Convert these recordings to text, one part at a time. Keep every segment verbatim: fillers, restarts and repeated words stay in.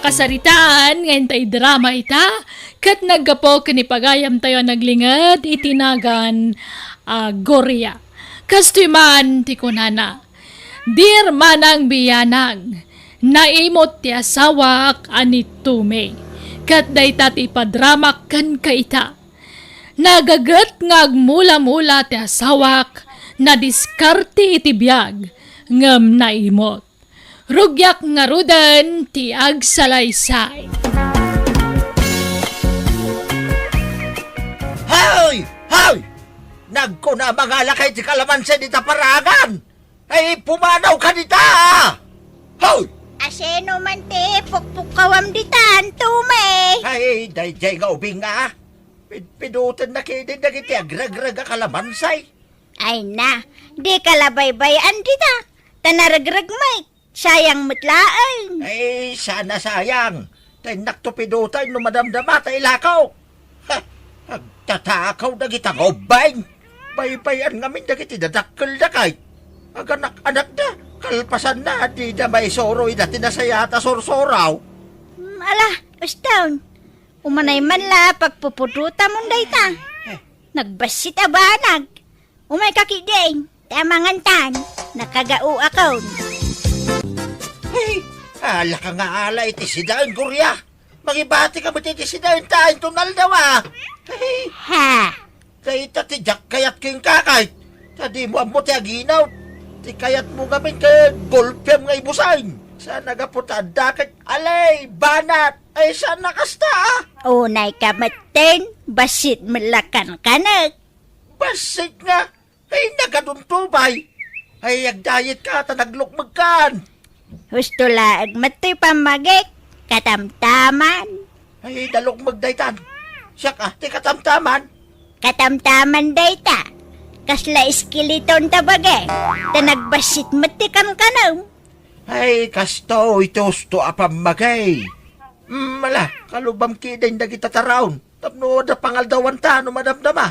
Saritaan nga intay drama ita, ket naggapu ken ni pagayamtayo a naglinged iti nagan a Gloria. Kastoy man ti kunana, "Dear Manang Bianang, naimut ti asawak a ni Tommy, ket dayta ti ipadramak kenka ita. Nagaget nga agmula-mula ti asawak, nadiskarte iti biag, ngem naimut. Rugiak ngaruden ti agsalaysay." Hoy! Hoy! Nagkuna, mangalakay ti kalamansi dita paragan! Ay, pumanaw ka dita! Hoy! Asino man ti pukpukkawam ditan, Tommy? Ay, daydiay nga ubing nga. Pidpidoten na ketdi dagiti agregreg a kalamansi. Ay na, dika la baybay-an dita. Ta naregreg met. Sayang met laeng. Ay, sana sayang. Ta innakto pidoten no madamdama ta ilakaw. Ha, agtatakaw dagita nga ubbing. Baybay-an ngamin dagiti dadakkelda kay. Aganak-anakda, kalpasanna, dida maisuro ida ti nasayaat a sursuraw. Hmm, ala, uston. Umanay man la pagpupudotamon dayta. Eh. Nagbassit a banag. Umayka ketdin, ta mangantan, nakagaoakon. Hey, ala ka nga ala iti sidaen, Gloria. Mangibatika met iti sidaenta inton aldaw, a. Hey. Ha? Dayta ti diak kayat kenka kay. Ta dimo ammo ti aginaw. Ti kayatmo ngamin ket golpem nga ibusen. Sana gapu ta adda ket alay, banat. Ay, saan a kasta, a? Unayka metten, bassit met la kankanek. Bassit nga, ay, nagaduntubay. Ay, agdayetka ta naglukmegkan. Husto laeng met toy pammagik, katamtaman. Ay, nalukmeg daytan. Siak, a, ti katamtaman. Katamtaman dayta. Kasla eskeleton ta bagi. Ta nagbassit met ti kankanem. Ay, kastoy ti husto a pammagik. Mm, ala, kalubam ketdin dagita taraon. Tapno adda pangaldawanta no madamdama.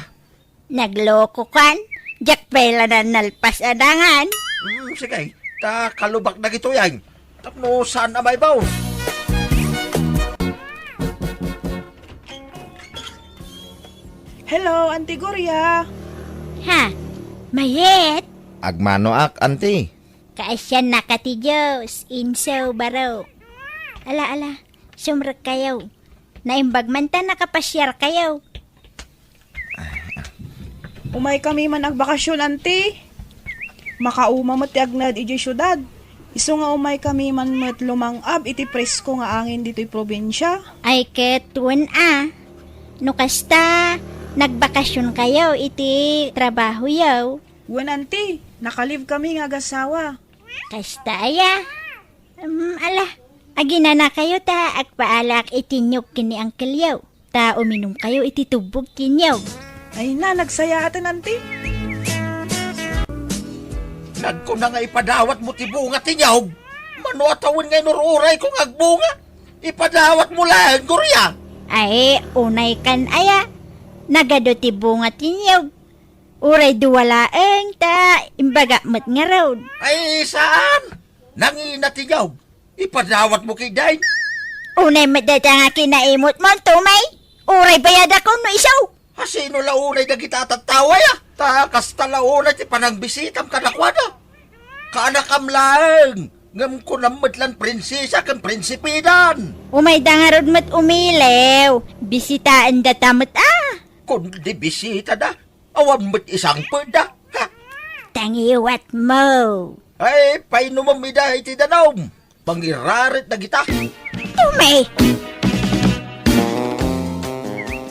Naglokokan, diak pay la nalpas a dangan. Mm, sige, ta kalubak dagitoy, ay. Tapno saan a maibaon. Hello, Auntie Gloria. Ha? Mayat? Agmanoak, Auntie. Kaasiannaka ti Dios, inso, barok. Ala, ala, sumrekkayo. Naimbag man ta nakapasiarkayo. Umaykami man agbakasyon, Auntie. Makauma met ti agnaed idiay siudad. Isu nga umaykami man met lumang-ab iti presko nga angin ditoy probinsia. Ay ket wen a. No kasta, nagbakasionkayo iti trabahoyo. Wen, Auntie, nakalibkami nga agasawa. Kasta aya? Em, ala, aginanakayo ta agpaalaak iti niyog ken ni angkelyo, ta uminumkayo iti tubbog ti niyog. Ay na, nagsayaaten, Auntie. Nagkuna nga ipadawatmo ti bunga ti niyog. Mano a tawen nga inur-urayko nga agbunga? Ipadawatmo laeng, Gloria. Ay, unaykan aya. Nagadu ti bunga ti niyog. Uray dua laeng ta imbagak met ngarud. Ay, saan? Nangina ti niyog. Ipadawatmo ketdin. Unay met dayta nga kinaimutmo, Tommy. Uray bayadak no isu. Hasino la unay dagita a tattao aya? Ta kasta la unay ti panangbisitam kadakuada. Kaanakam laeng, ngem kunam met lan prinsesa ken prinsipedan. Umayda ngarud met umiliw. Bisitaendata met a. Kundi bisitada, awan met isangpetda. Ha? Tangiwatmo. Ay, painumem ida iti danum. Mangirarit dagita. Tommy!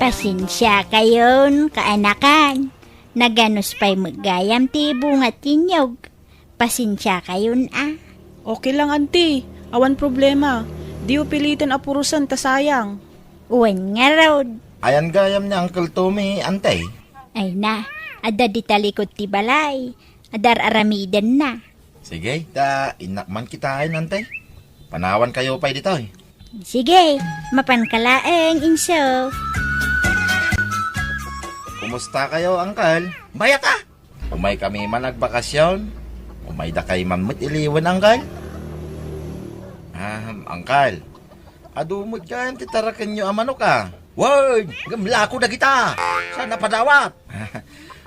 Pasensiakayon, kaanakan. Naganus pay met gayam ti bunga ti niyog. Pasensiakayon a. Okay lang, Auntie. Awan problema. Diyo piliten a purosen ta sayang. Wen ngarud. Ayan gayam ni Uncle Tommy, Auntie? Ay na, adda di talikod ti balay. Adda ar-aramidenna. Sige, ta innak man kitaen, Auntie. Panawankayo pay ditoy. Sige, mapanka laeng, inso. Kumustakayo, Uncle? Mayat a! Umaykami man agbakasyon. Umaydakay man met iliwen, Uncle. Ah, Uncle. Adu met gayam ti tarakenyo a manok a. Wen, ngem lako dagita. Saan a padawat?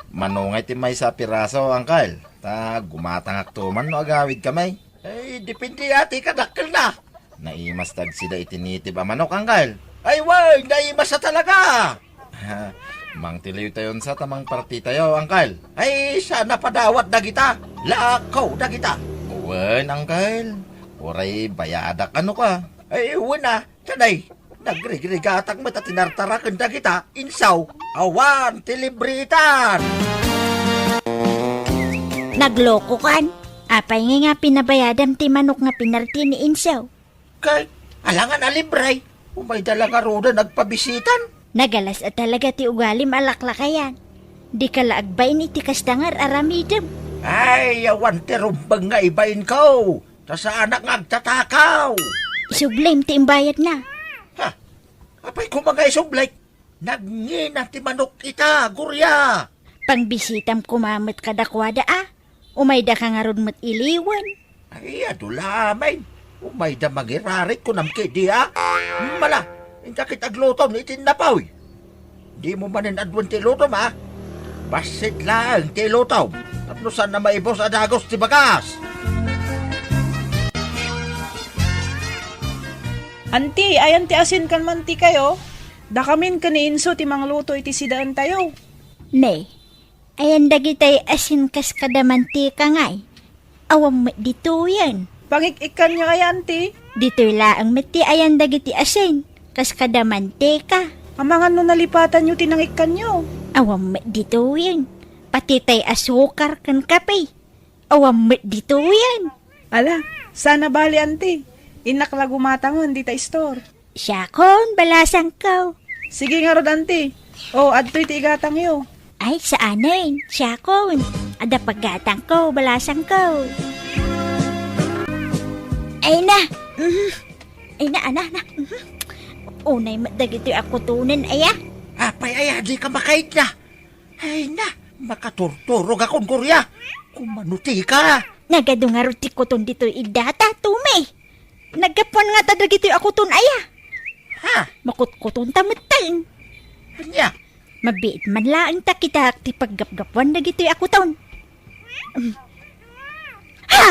Mano ngay ti maysa a piraso, Angkel? Ta gumatangakto man no agawidkami. Ay, depende a ti kadakkelna. Naimas dagsida iti native a manok, Angkel. Ay, wen, naimas a talaga. Mangtiliwtayon sa ta mangpartitayo, Angkel. Ay, saan a padawat dagita. Lako dagita. Wen, Angkel. Uray bayadak, ano ka? Ay, wen a, tanay. Nagrigrigatak met a tinartaraken dagita, insaw. Awan ti libritan. Naglokokan? Apay ngay nga pinabayadam ti manok nga pinarti ni insaw? Kay, alangan a libre. Umayda la ngaruden agpabisitan. Nagalas a talaga ti ugalim a laklakayan. Dika la agbain iti kasta nga ar-aramidem. Ay, awan ti rumbeng nga ibainko. Ta saanak nga agtatakaw. Isublim ti imbayadna. Ha? Apay koma nga isublik? Nagngina ti manok ita, Gloria. Pangbisitam koma met kadakuada a. Umayda ka ngarud met iliwen. Ay, adu laeng. Umayda mangirarit kunam ketdi a. Mala, inta ket aglutom iti innapoy. Dimo manen aduen ti ilutom a. Bassit laeng ti ilutom. Tapno saan a maibus a dagus ti bagas. Anti, ayan ti asin ken mantikayo? Dakamin ken ni Inso ti mangluto iti sidaentayo. Ne, ayan dagitay asin kas kada mantika ngay? Awan met ditoyen. Pangik-ikkanyo aya, anti? Ditoy laeng met ti ayan dagiti asin kas kada mantika. Amangan no nalipatanyo ti nangikkanyo. Awan met ditoyen. Pati tay asukar ken kape. Awan met ditoyen. Ala, saan a bali, anti. Innak la gumatangen dita istor. Siakon, balasangko. Sige ngarud, anti. O, adtoy ti igatangyo. Ay, saanen. Siakon. Adda paggatangko, balasangko. Ay na. Mhm. Ay na, ana, ana. Mhm. Unay met dagitoy a kutonen, aya. Apay, aya, dika makaidna. Ay na, makaturturogakon, Gloria. Kumano tika? Nagadu ngarud ti kuton ditoy iddata, Tumi. Naggapuan ngata dagitoy a kuton aya. Ha? Makutkutonta metten. Ania? Mabiit man laeng ta kitak ti paggapgapuan dagitoy a kuton. Mm. Ha?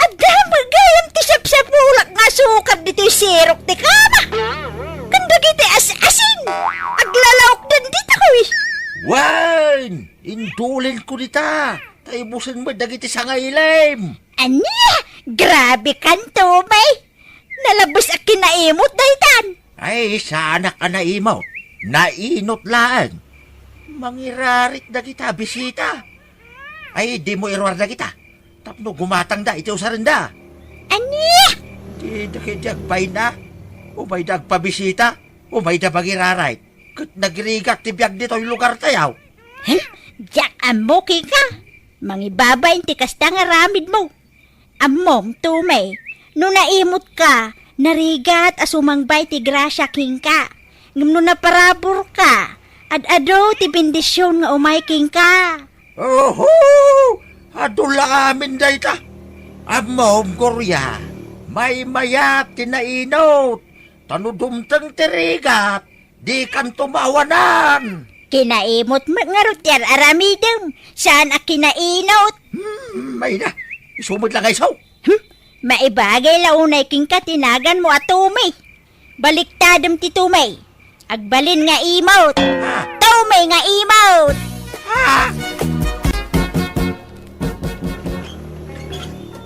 Adda met gayam ti sapsapulak nga asukar ditoy sirok ti kama. Ken dagiti as-asin. Aglalaokdan dita, kuy. Wen, indulinko dita. Ta ibusen met dagiti sangailim. Ania? Grabe kan, Tumi. Nalabes a kinaimot daytan. Ay, saanak a naimot. Nainot laeng. Mangirarit dagita bisita. Ay, dimo iruar dagita. Tapno gumatangda iti usarenda. Ania? Dida ketdi agbain a. Umayda agpabisita. Umayda mangirarit. Ket nagrigak ti biag ditoy lugartayo. Hm? Diak ammo kenka. Mangibabain ti kasta nga aramidmo. Ammom, Tumi, no naimot ka, narigat a sumangbay ti grasia kenka. Ngem no naparabur ka, ad-adu ti bendision nga umay kenka. Oho! Adu la amin dayta. Ammom, Gloria, maymayat ti nainot, ta no dumteng ti rigat, dikanto maawanan. Kinaimot met ngarud ti ar-aramidem, saan a kinainot. Hmm, mayna, isu met la nga isu. Hmm? Maibagay la unay kenka ti naganmo a Tumi. Baliktadem ti Tumi. Agbalin nga imot. Ah. Tumi nga imot. Ah!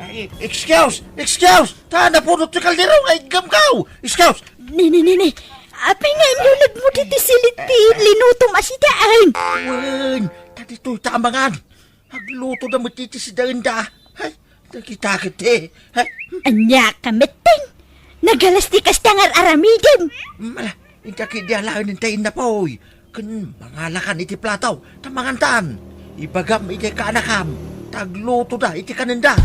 Ay, excuse! Excuse! Ta napudot ti kaldero nga iggamkaw! Excuse! Ni, ni, ni, ni. Apay nga inlunod mo diti silit ti linutom a sidaen? Wen, ta ditoy ta amangan. Agluto da met iti sidaenda. Ay, dagita ket, eh. Ay. Ania ka metten? Nagalas ti kasta nga ar-aramidem. Mala, inka ketdi alaen ta innapoy. Ken mangalakan iti plato, ta mangantan. Ibagam iti kaanakam, ta aglutoda iti kanenda.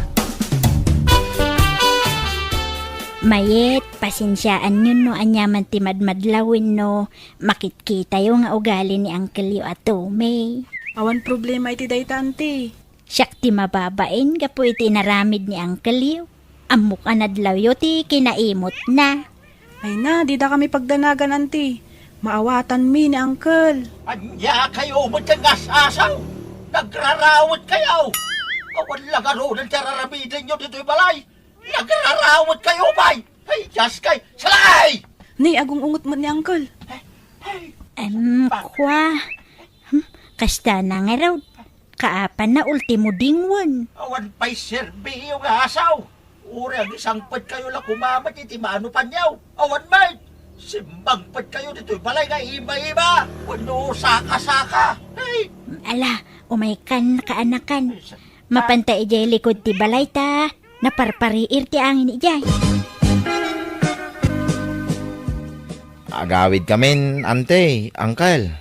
Mayet, pasensiaanyon no aniaman ti madmadlaw wenno makitkitayo nga ugali ni Uncle-yo a Tommy. Awan problema iti dayta, Auntie. Siak ti mababain gapu iti inaramid ni Uncle-yo. Ammok a nadlawyo ti kinaimotna. Ay na, dida kami pagdanagan, anti. Maawatanmi ni Uncle. Ania kayo met nga as-asaw? Nagrarawet kayo! Awan la ngaruden ti ar-aramidenyo ditoy balay! Nagrarawet kayo, bay! Ay, Diyos kay, salay! Ni, agung-ungot met ni Uncle. Em, kwa. Hmm, kasta na ngarud. Kaapan na ultimo dingwen. Awan pay serbiyo nga asaw. Uray agisangpet kayo la kumamet iti maanupanyo. Awan met. Simmangpet kayo ditoy balay nga ima-ima. Wenno saka-saka. Ay! Ala, umaykan, kaanakan. Mapanta idiay likod ti balay ta naparpariir ti angin idiay. Agawidkamin, ante, uncle.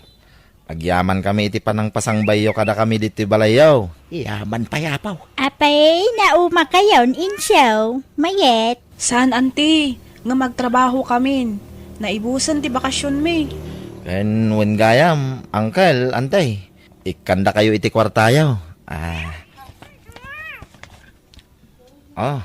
Agyamankami iti panangpasangbayyo kadakami ditoy balayyo. Yaman pay, apo. Apay, naumakayon, insaw? Mayat? Saan, anti, nga magtrabahokamin. Naibusen ti bakasionmi. Ken wen gayam, uncle, ante. Ikkandakayo iti kuartayo. Ah. Ah.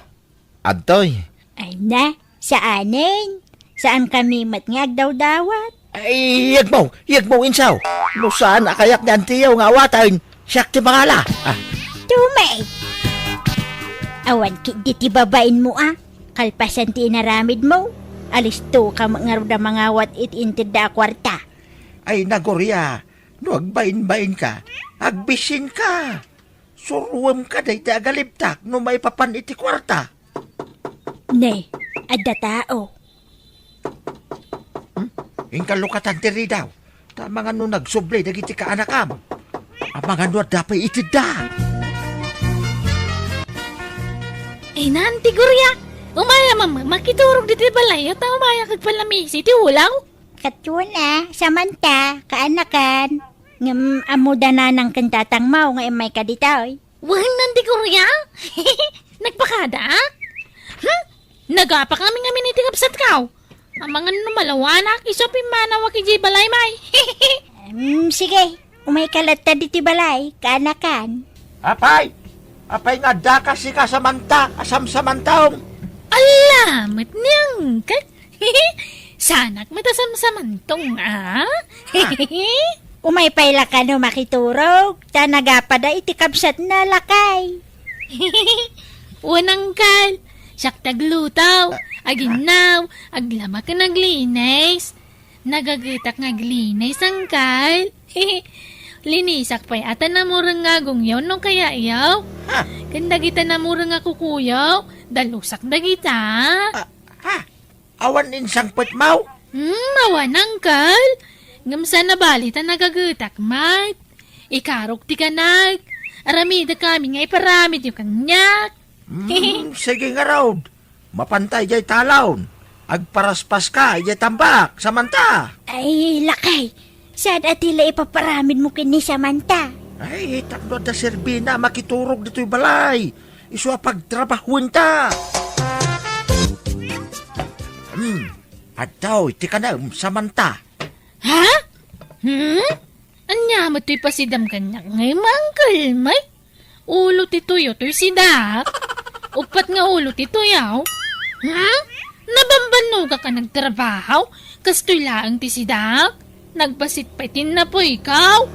Adtoy. Ay na, saanen. Saankami met nga agdawdawat. Ay, yegmo, yegmo, insaw. No saan a kayak ni antiyo nga awaten, siak ti mangala. Ah. Tumay. Awan ketdi ti babainmo a. Kalpasan ti inaramidmo. Alistoka met ngarud a mangawat iti intedda a kuarta. Ay, Nagoria, no agbainbainka, agbisinka. Suruemka dayta agalibtak no maipapan iti kuarta. Ne, adda tao. Hmm? Inka lukatan ti ridaw. Ta amangan no nagsubli dagiti kaanakam. Amangan no adda pay itedda. Ay, Nanti Gloria, umaya, mama, makiturog ditoy balay, ta umaya kag palamisi ti ulaw. Katuon a, Samantha, kaanakan. Ngem ammoda nanang ken tatangmo nga immayka ditoy. Wen, Nanti Gloria? Nagpakada, a? Hmm? Nagapakami ngamin iti kabsatko. Amangan no malawanak, isu a pimmanawak idiay balay, may. Em, sige, umayka latta ditoy balay, kaanakan. Apay! Apay nga addaka sika, Samantha, a samsamantong? Ala, met ni Uncle. Saanak met a samsamantong, a? Ah. Umay pay la kano makiturog, ta nagapada iti kabsatna, lakay. Wen, Uncle, siak ti agluto, ah, aginnaw, aglaba ken aglinis. Nagagetak nga aglinis, Uncle. Linisak pay a ta namureng nga agongyo no kayayo. Ha? Ken dagita namureng nga kukuyo, dalusak dagita. Ah, ha? Awan insangpetmo? Hmm, awan, Uncle. Ngem saan a bali ta nagagetak met. Ikarok ti kanak. Aramidek amin nga iparamidyo kaniak. Hmm, sige ngarud. Mapanta idiay talon. Agparaspaska idiay tambak, Samantha. Ay, lakay. Saan a ti la ipaparamidmo ken ni Samantha? Ay, tapno adda serbina a makiturog ditoy balay. Isu a pagtrabahuenta. Hmm. Adtoy ti kanem, Samantha. Ha? Hmm? Ania met toy pasidam kaniak ngay, Uncle Mike? Ulo ti tuyo toy sidak? Uppat nga ulo ti tuyo? Hmm? Nabambannogak a nagtrabaho? Kastoy laeng ti sidak? Nagbasit pay ti napuyko?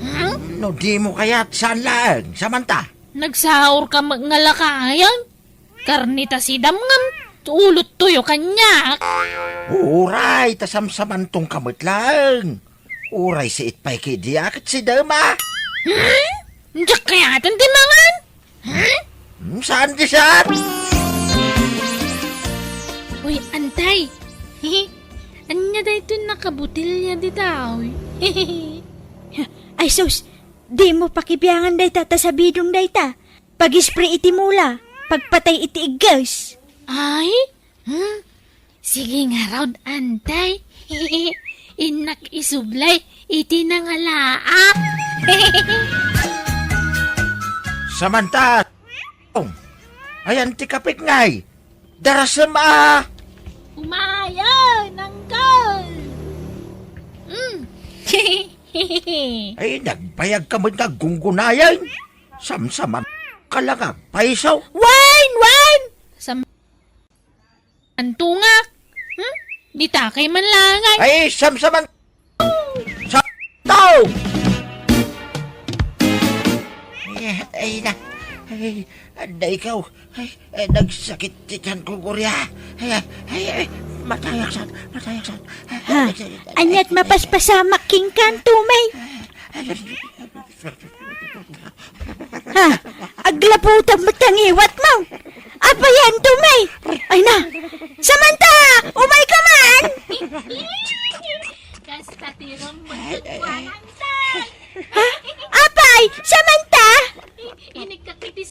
Hmm? No dimo kayat, saan laeng, Samantha? Nagsaurka met nga lakayan? Karne ta sidam ngem, ulot tuyo kaniak. Uray, ta samsamantongka met laeng. Uray siit pay ketdi a ket sidam a. Hmm? Diak kayaten ti mangan? Hmm? Hmm, saan ti saan? Uy, antay. Ania daytoy nakabotelya ditoy? Ay sus, dimo pakibiangan dayta ta sabidong dayta. Pag-spray iti mula, pagpatay iti igges. Ay? Hmm? Sige ngarud, antay. Innak isublay iti nangalaak. Samantha! Ayan ti kapit ngay. Darasem a! Umayen, Uncle! Mm. Ay, nagbayag ka met nga aggunggunayen. Samsaman ka la nga agpayso. Wen, wen! Sam-, antungak. Hmm? Ditakay man langay. Ay, samsaman. Sa tao! Ay, ay, na. Ay, anda ikaw. Ay, ay, nagsakit ti tiyan ko, Gloria. Ay, ay, ay, ay, matayaksan, matayaksan. Ha? Aniat mapaspasamak kenka, Tommy? Ha? Aglaputak met ti ngiwatmo. Apay, Tommy? Ay na. Samantha! Umayka man! Kasta ti rumbeng ti kuananta. Ha? Apay, Samantha? Inikka iti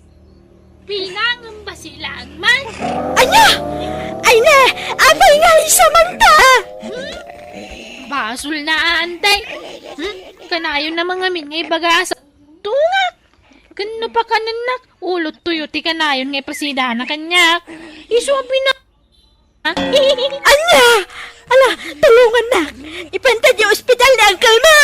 pinangan basilan man. Ania? Ay na, apay nga, Samantha? Hmm? Basol na, Antay. Hmm? Kanayon na mangamin nga ibaga a sa tungak. Ken no pakanennak, ulot tuyo ti kanayon nga ipasidana kaniak. Isu a bina-, Ania! Ala, tulongannak! Ipanta ti ospital ni uncle mo!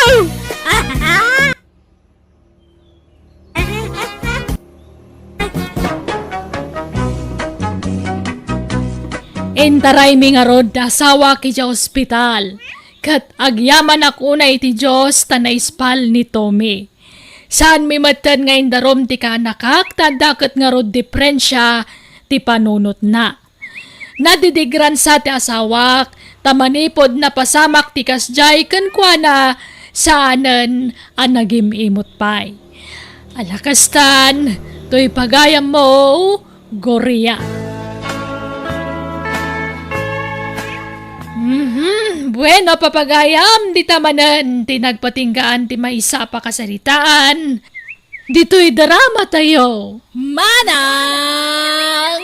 Intaraymi ngarud ti asawak idiay ospital, ket agyamanak unay iti Dios ta naispal ni Tommy. Saanmi metten nga indarum ti kaanakak ta adda ket ngarud diferensia ti panunotna. Nadidigransa ti asawak ta manipud napasamak ti kasdiay kenkuana, saanen a nagim-imot pay. Ala kastan, toy pagayammo, Gloria. Mhm. Bueno, papagayam, dita manen ti nagpatinggaan ti maysa a pakasaritaan. Ditoy drama tayo, Manang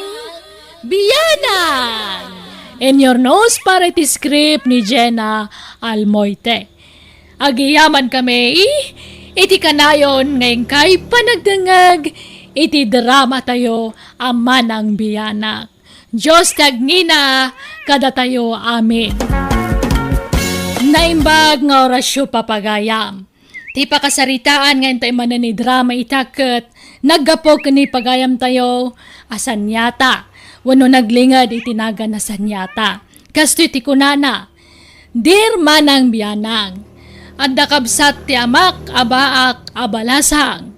Bianang! In your nose para iti script ni Jenna Almoite. Agyamankami iti kanayon nga inkay panagdengngeg iti drama tayo a Manang Bianang. Dios ti agngina kadatayo. Amen. Naimbag nga orasyo, papagayam. Ti pakasaritaan nga intay manen idrama ita ket naggapu ken ni pagayamtayo a Sanyata, wenno naglinged iti nagan a Sanyata. Kastoy ti kunana, Dear Manang Bianang, adda kabsat ti amak a baak a balasang.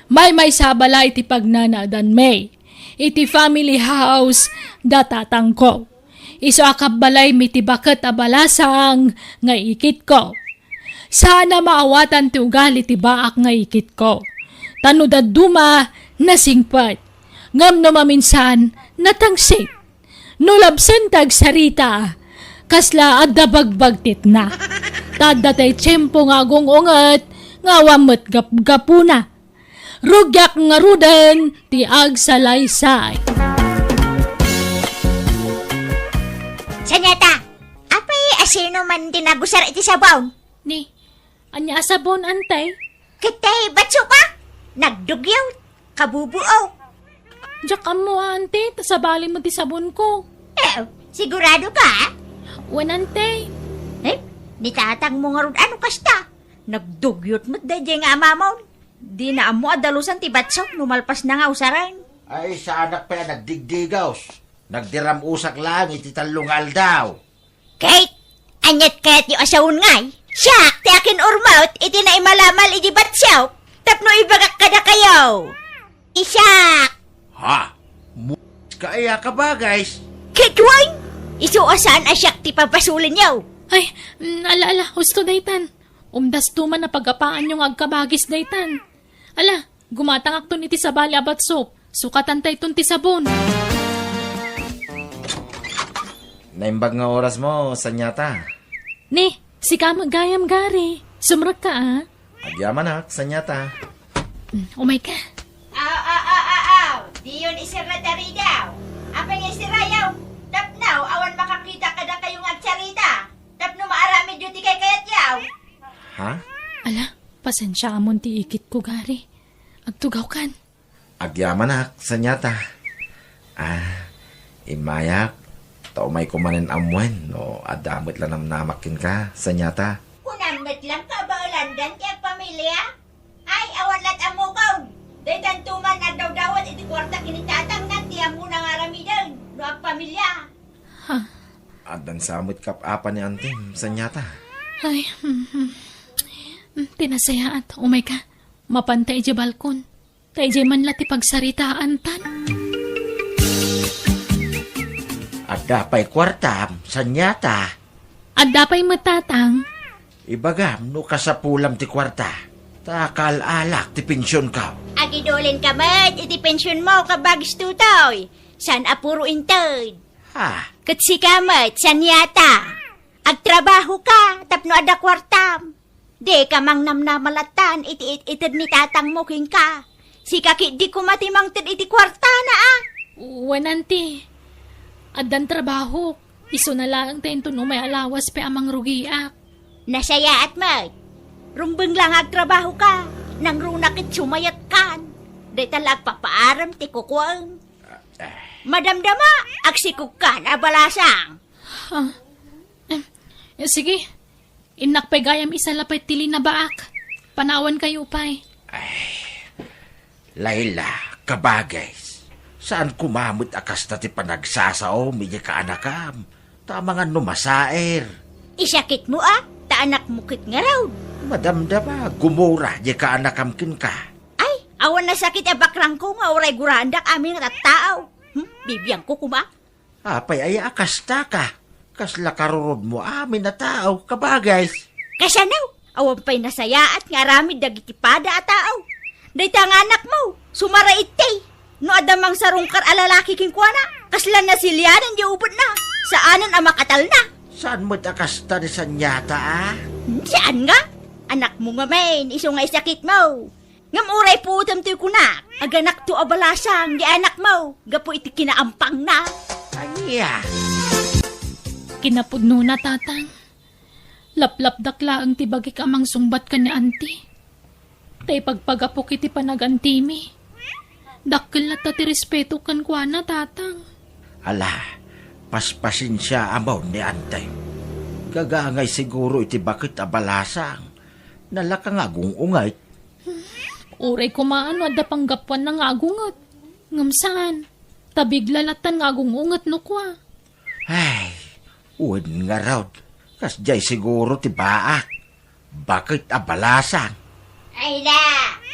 Maymaysa a balay ti pagnanadanmi iti family house da tatangko. Isu a kabbalaymi ti baket a balasang nga ikitko. Saan a maawatan ti ugali ti baak nga ikitko. Ta no dadduma, nasingpet. Ngem no maminsan, natangsit. No labsen ti agsarita, kasla adda bagbagtitna. Ta adda tay tiempo nga agung-unget nga awan met gapgapuna. Rugiak ngaruden ti agsalaysay. Sanyata, apay a sino man ti nagusar iti sabon? Ni, ania a sabon, Antay? Ket tay batso ka? Nagdugyot, kabubuo. Diak ammo, Ante, ta sabali mo ti sabon ko. Eh, sigurado ka? Wen, Ante. Eh, ni tatang mo ngarud ano kasta? Nagdugyot met daydiay nga amamon. Dina ammo a dalusan ti batso no malpas na nga usaren. Ay, saanak pay a nagdigdigos. Nagdiram-usak laeng iti tallo nga aldaw. Kate, aniat kayat ti asawen ngay? Siak ti akin-urmot iti naimalamal idi batso tapno ibagak kadakayo. Isiak! Ha? Mu-, ka aya ka ba, guys? Kate, wen? Isu a saan a siak ti pabasolenyo. Ay, mm, ala, ala, husto daytan. Umdasto man a pagapaanyo nga agkabagis daytan. Ala, gumatangakton iti sabali a batsop. Sukatantayton ti sabon. Naimbag nga oras mo, Sanyata. Ni, sika met gayam, Gary. Sumrekka, a. Agyamanak, Sanyata. Mm, umayka. Aw, aw, aw, aw, aw. Diyon isirra ti ridaw. Apay nga isirrayo? Tapno awan makakita kadakayo nga agsarita. Tapno maaramidyo ti kaykayatyo. Ha? Ala, pasensiaamon ti ikitko, Gary. Agtugawkan. Agyamanak, Sanyata. Ah, immayak, ta umayko manen ammoen no adda met la namnamak kenka, Sanyata. Kunam met lang kabaelandan ti agpamilia? Ay, awan lat ammokon. Daytanto man agdawdawat iti kuarta ken ni tatangna ti ammona nga aramiden no agpamilia. Ha? Ad-, Dansa met kap-apa ni Antim, Sanyata. Ay, mm, mm. Mm, ti nasayaat, umay ka. Mapanta idiay balkon. Ta idiay man la ti pagsaritaantan. Adda pay kuartam, Sanyata? Adda pay met, Tatang. Ibagam no kasapulam ti kuarta, ta kaal-alak ti pensionko. Agidulinka met iti pensionmo, kabagis Tutoy. Saan a puro inted. Ha? Ket sika met, Sanyata. Agtrabahoka tapno adda kuartam. Dika mangnamnama lattan iti it-ited ni tatangmo kenka. Sika ketdi koma ti mangted iti kuartana, a? Wen, Anti. Addan trabahok. Isuna laeng ta inton umay a lawas pay a mangrugiak. Nasayaat met. Rumbeng la nga agtrabahoka. Nangruna ket sumayatkan. Dayta la agpapaarem ti kukuaem. Madamdama, agsikogkan a balasang. Ah, em, eh, sige. Innak pay gayam isalapay ti linabaak. Panawankayo pay. Ay, Laila, kabagis. Saan koma met a kasta ti panagsasaom iti kaanakam? Ta amangan no masaer. Isakitmo a, ta anakmo ket ngarud. Madamdama, gumura diay kaanakam kenka. Ay, awan a sakit a bakrangko nga uray guraandak amin a tattao. Hmm? Bibiangko koma. Apay aya a kasta ka? Kasla karurodmo amin a tao, kabagis. Kasano? Awan pay nasayaat nga aramid dagiti pada a tao. Dayta nga anakmo, sumara itti. No adda mangsarungkar a lalaki kenkuana, kasla nasilianan diay ubetna. Saanen a makatalna. Saan met a kasta ni Sanyata, a? Hmm, saan nga? Anakmo ngamin, isu nga isakitmo. Ngem uray puotem toy kunak, aganakto a balasang diay anakmo gapu iti kinaampangna. Ania? Kinapudnona, Tatang. Laplapdak laeng ti bagik a mangsungbat ken ni Anti. Ta ipagpagapok iti panagantimi. Dakkel latta ti respeto kenkuana, Tatang. Ala, paspasensiaam ni Anti. Gagangay siguro iti baket a balasang. Nalaka nga agung-unget. Uray koma no adda panggapuanna nga agunget. Ngem saan. Ta bigla lattan nga agung-unget no kua. Ay, wen ngarud. Kasdiay siguro ti baak. Baket a balasang. Ay na,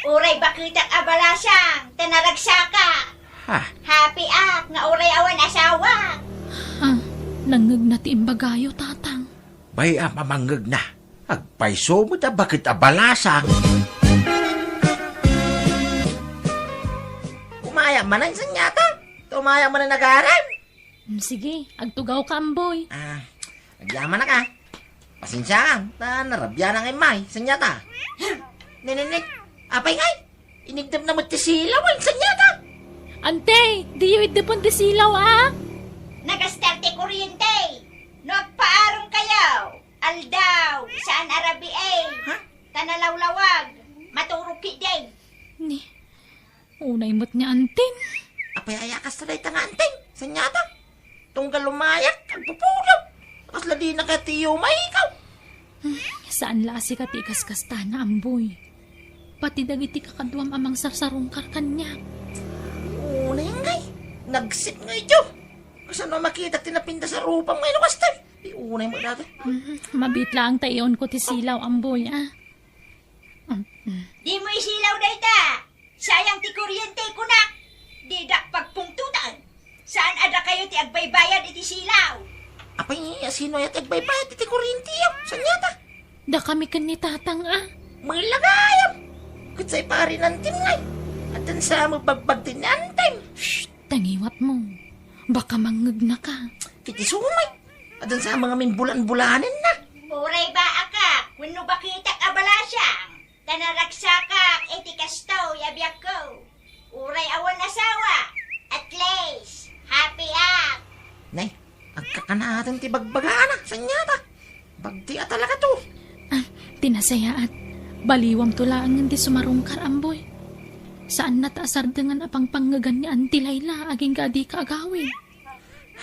uray baketak a balasang, ta naragsakak. Ha? Happy ak nga uray awan asawa. Ha? Nangngegna ti imbagayo, Tatang. Bay-am a mangngegna. Agpayso met a baket a balasang. Umayam manen, Sanyata. Umayam manen, agarem. Mm, sige, agtugawka, Amboy. Ah, agyamanak, a. Pasensiaam, ta narabianak nga immay, Sanyata. Ne, ne, ne. Apay ngay? Inigdepna met ti silaw, a, Sanyata. Ante, diyo iddepen ti silaw, a. Nagastar ti kuryente. No agpaarem kayo, aldaw, saan a rabii. Ha? Ta nalawlawag, maturog ketdi. Ni, unay met ni Antim. Apay aya kasta dayta nga Antim, Sanyata? Tunggal umayak, agpupulog. Kasla dina kayat ti iyumaykaw. Hmm, saan la a sika ti ikaskastana, Amboy. Pati dagiti kakaduam a mangsarsarungkar kaniak. Unay ngay, nagsip nga idiyo. Kasano a makitak ti napintas a rupam ngay no kasta? Di unay mo dati. Hmm, mabiit laeng ta iunko ti silaw, Amboy, a. Hmm, hmm. Dimo isilaw dayta. Sayang ti kuryente, kunak. Didak pagpungtotan. Saan a dakayo ti agbaybayad iti silaw? Apay, a, sino aya ti agbaybayad iti kuryente, a? Sanyata? Dakami ken ni Tatang, a. Mella gayam. Ket say pari ni Antim ngay. Addan sa met bagbagti ni Antim. Shh! Tangiwatmo. Baka mangngegnaka. Ket isu met. Addan sa met ngamin bulan-bulanenna. Uray baakak wenno baketak a balasang. Ta naragsakak iti kastoy a biagko. Uray awan asawa, at least, happy ak. Nay, agkakanaten ti bagbagana, Sanyata. Bagti a talakato. Ah, ti nasayaat. Baliwamto laengen ti sumarungkar, Amboy. Saanna ta asardengan a pangpangngegan ni Auntie Laila agingga a dika agawid.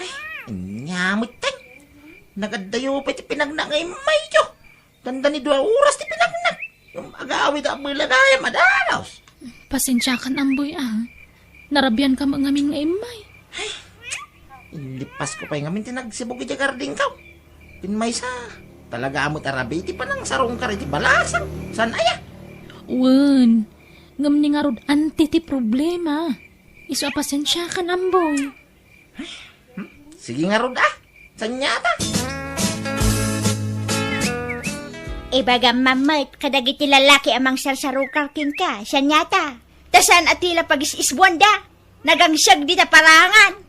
Ay, ania metten. Nagaddayo pay ti pinagna nga immayyo. Dandani dua oras ti pinagna. Ngem agawid a mella gayam a dagus. Pasensiakan, Amboy, a. Narabianka met ngamin nga immay. Ay, Lipas ko pay ngamin ti nagsibug iti gardingko. Ken maysa, talaga met a rabii ti panangsarungkar iti balasang. Saan aya? Wen, ngem ni ngarud anti ti problema. Isu a pasensiakan, Amboy. Hmm? Sige ngarud, a. Saan aya ta? Ibagam man met kadagiti lalaki a mangsarsarungkar kenka, saan aya ta? Ta saan a ti la pagis-isbuanda. Nagangseg dita parangan.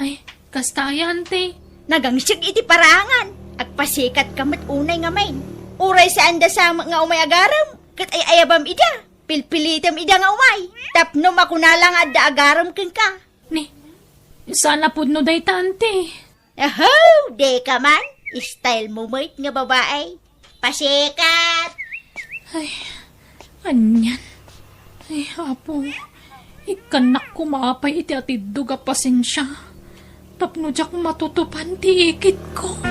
Ay, kasta aya, anti. Nagangseg iti parangan. Agpasikatka met unay ngamin. Uray saanda sa nga umay agarem, ket ay-ayabam ida. Pilpilitem ida nga umay. Tapno makuna la nga adda agarem kenka. Ni, saan a pudno dayta, anti? Aho, dika man. Style mo met nga babae. Pasikat! Ay, anian? Ay, Apo, ikkannak koma pay iti atiddog a pasensia tapno diak matutupan ti ikitko.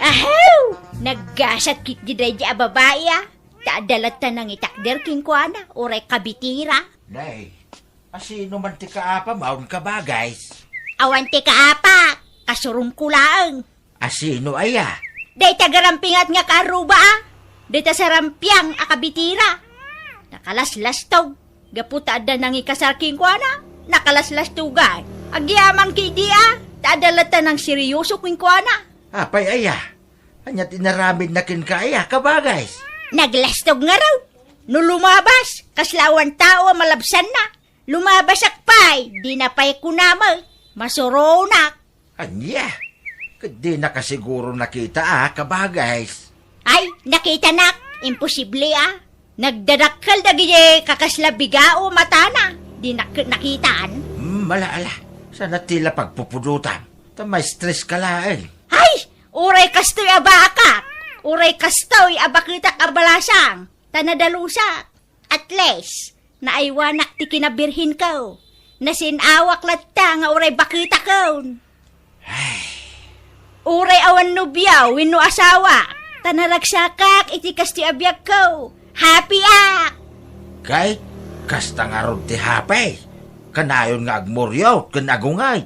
Aho! Naggasat ketdi daydi a babae, a. Ta adda latta nangitakder kenkuana, uray kabitira. Nay, asino man ti kaapam, awan kabagays? Awan ti kaapak, kasurongko laeng. Asino aya? Dayta garampingat nga kaarruba, a. Dayta sarampiang a kabitira. Nakalaslastog. Gapu ta adda nangikasar kenkuana, nakalaslastogan. Agyaman ketdi, a. Ta adda latta nangseryoso kenkuana. Apay aya? Ania ti inaramidna kenka aya, kabagays? Naglastog ngarud. No lumabas, kasla awan tao a malabsanna. Lumabasak pay, dina pay kuna met. Masuronak. Ania? Ket dina kasiguro nakita, a, kabagays? Ay, nakitanak. Imposible, a. Nagdadakkel dagiti kakasla bigao matana. Dinak ket nakitan. Hmm, ala, ala. Saan a ti la pagpupudotam? Ta ma-stress ka laeng. Ay! Uray kastoy a baakak! Uray kastoy a baketak a balasang! Ta nadalusak! At least, naaywanak ti kinabirhenko. Nasin-awak latta nga uray baketakon. Ay. Uray awan nobio wenno asawa, ta naragsakak iti kastoy a biagko. Happy ak! Ket kasta ngarud ti happy. Kanayon nga agmuriot ken agungay.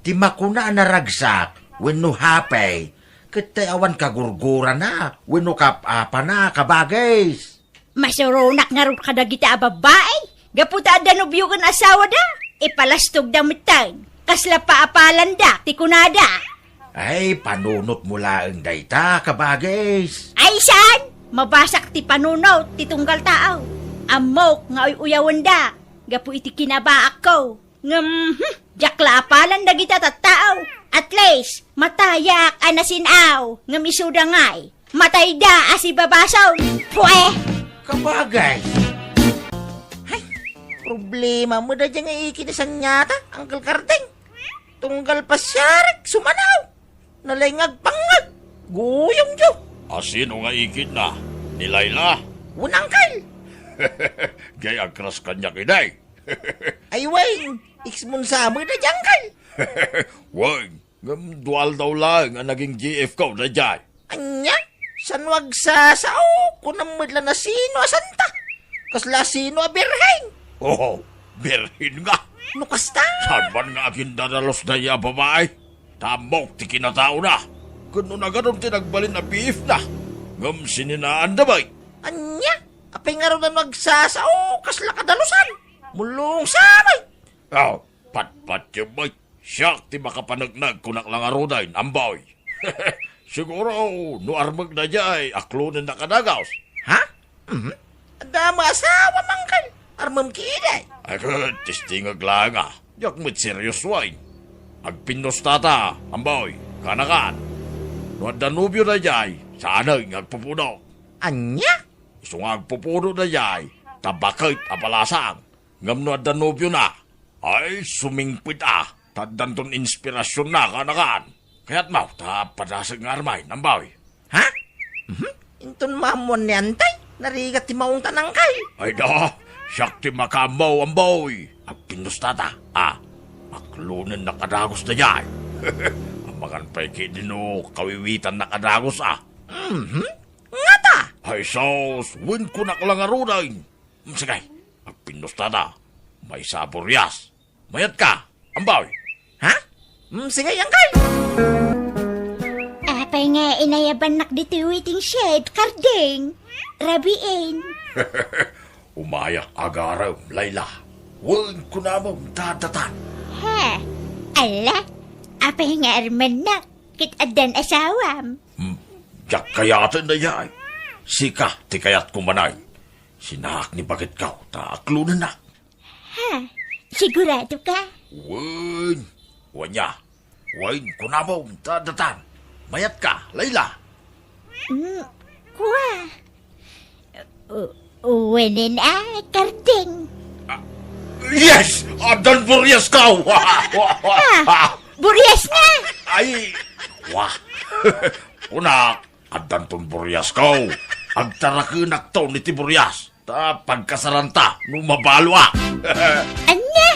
Ti makuna a naragsak wenno happy, ket ti awan kagurgurana wenno kap-apana, kabagays. Masuronak ngarud kadagita a babbai, gapu ta adda nobio ken asawada, ipalastogda metten. Kasla paapalanda ti kunada. Ay, panunotmo laeng dayta, kabagays. Ay, saan? Mabasak ti panunot ti tunggal tao. Ammok nga uy-uyawenda gapu iti kinabaakko. Ngem, hmm, diak la apalan dagita tattao. At least, matayak a nasin-aw, ngem isuda ngay, matayda a sibabason. Pue! Kabagay. Hay, problema mo da dyan nga ikit ni Sanyata, Uncle Karding. Tunggal pasiarek, sumanaw. Nalay nga agpangngag. Guyong jo. Asino nga ikitna? Ni Laila? Wen, Uncle. Jay agkras kaniak iday. Ay, wen, ex-mon sa met daydiay, Uncle. Wen, ngem dua aldaw laeng a naging G F ko daydiay. Ania? Saan no agsasao? Kunam met la no sino a santa. Kasla sino a birhen? Oh, birhen nga. No kasta? Saan man nga agindadalus daydiay a babai? Ta ammok ti kinataona. Ken no nagadun ti nagbalin a B F na. Ngem sininaanda met. Ania? Apay ngarud a no agsasao? Kasla kadalusan. Mulong sa met. Oh, patpatyo met. Siak ti makapaneknek, kunak la ngaruden, Amboy. Siguro, no armek daydiay, aklonennak a dagus. Ha? Mhm. Adda met asawa, Uncle. Armem ketdi. Ay, ket, testingek laeng a. Diak met serioso, ay. Agpinnustata, Amboy, kanakan. No adda nobio daydiay, saanen nga agpupuno. Ania? Isu nga agpupuno daydiay, ta baket a balasang. Ngem no adda nobiona, ay, sumingpet a, ta addanton inspirasionna, kanakan. Kayatmo, ta padasek nga armay, Amboy. Ha? Mhm. Inton maammoan ni Antay, narigat ti maungtan, Uncle. Ay da, siak ti makaammo, Amboy. Agpinnustata, a, aklonennak a dagus daydiay. Amangan pay ketdi no kawiwitannak a dagus, a. Mhm. Ngata? Ay sus, wen kunak la ngaruden. Mm, sige, agpinnustata. Maysa a burias. Mayatka. Ambaw! Ha? Mm, sige, angkel! Apay nga inayabannak ditoy waiting shed, Kardeng? Rabiin. Umayak agarem, Layla. Wen, kunamom, dadatan. Ha? Ala? Apay nga armannak? Ket addan asawam? Hmm, diak kayaten dayay. Sika ti kayatko manay. Sinaak ni baketko, ta aklonennak. Ha? Sigurado ka? Wen. Wen ya. Wen, kunamom, dadatan. Mayatka, Layla. Mm, kua. U-, uwenen a, Kardeng. Ah, yes! Addan buriasko! Ah, burias nga! Ay, wa. Kunak, addanton buriasko. Agtarakenakton iti burias. Ta pagkasaranta no mabaloak. Ania?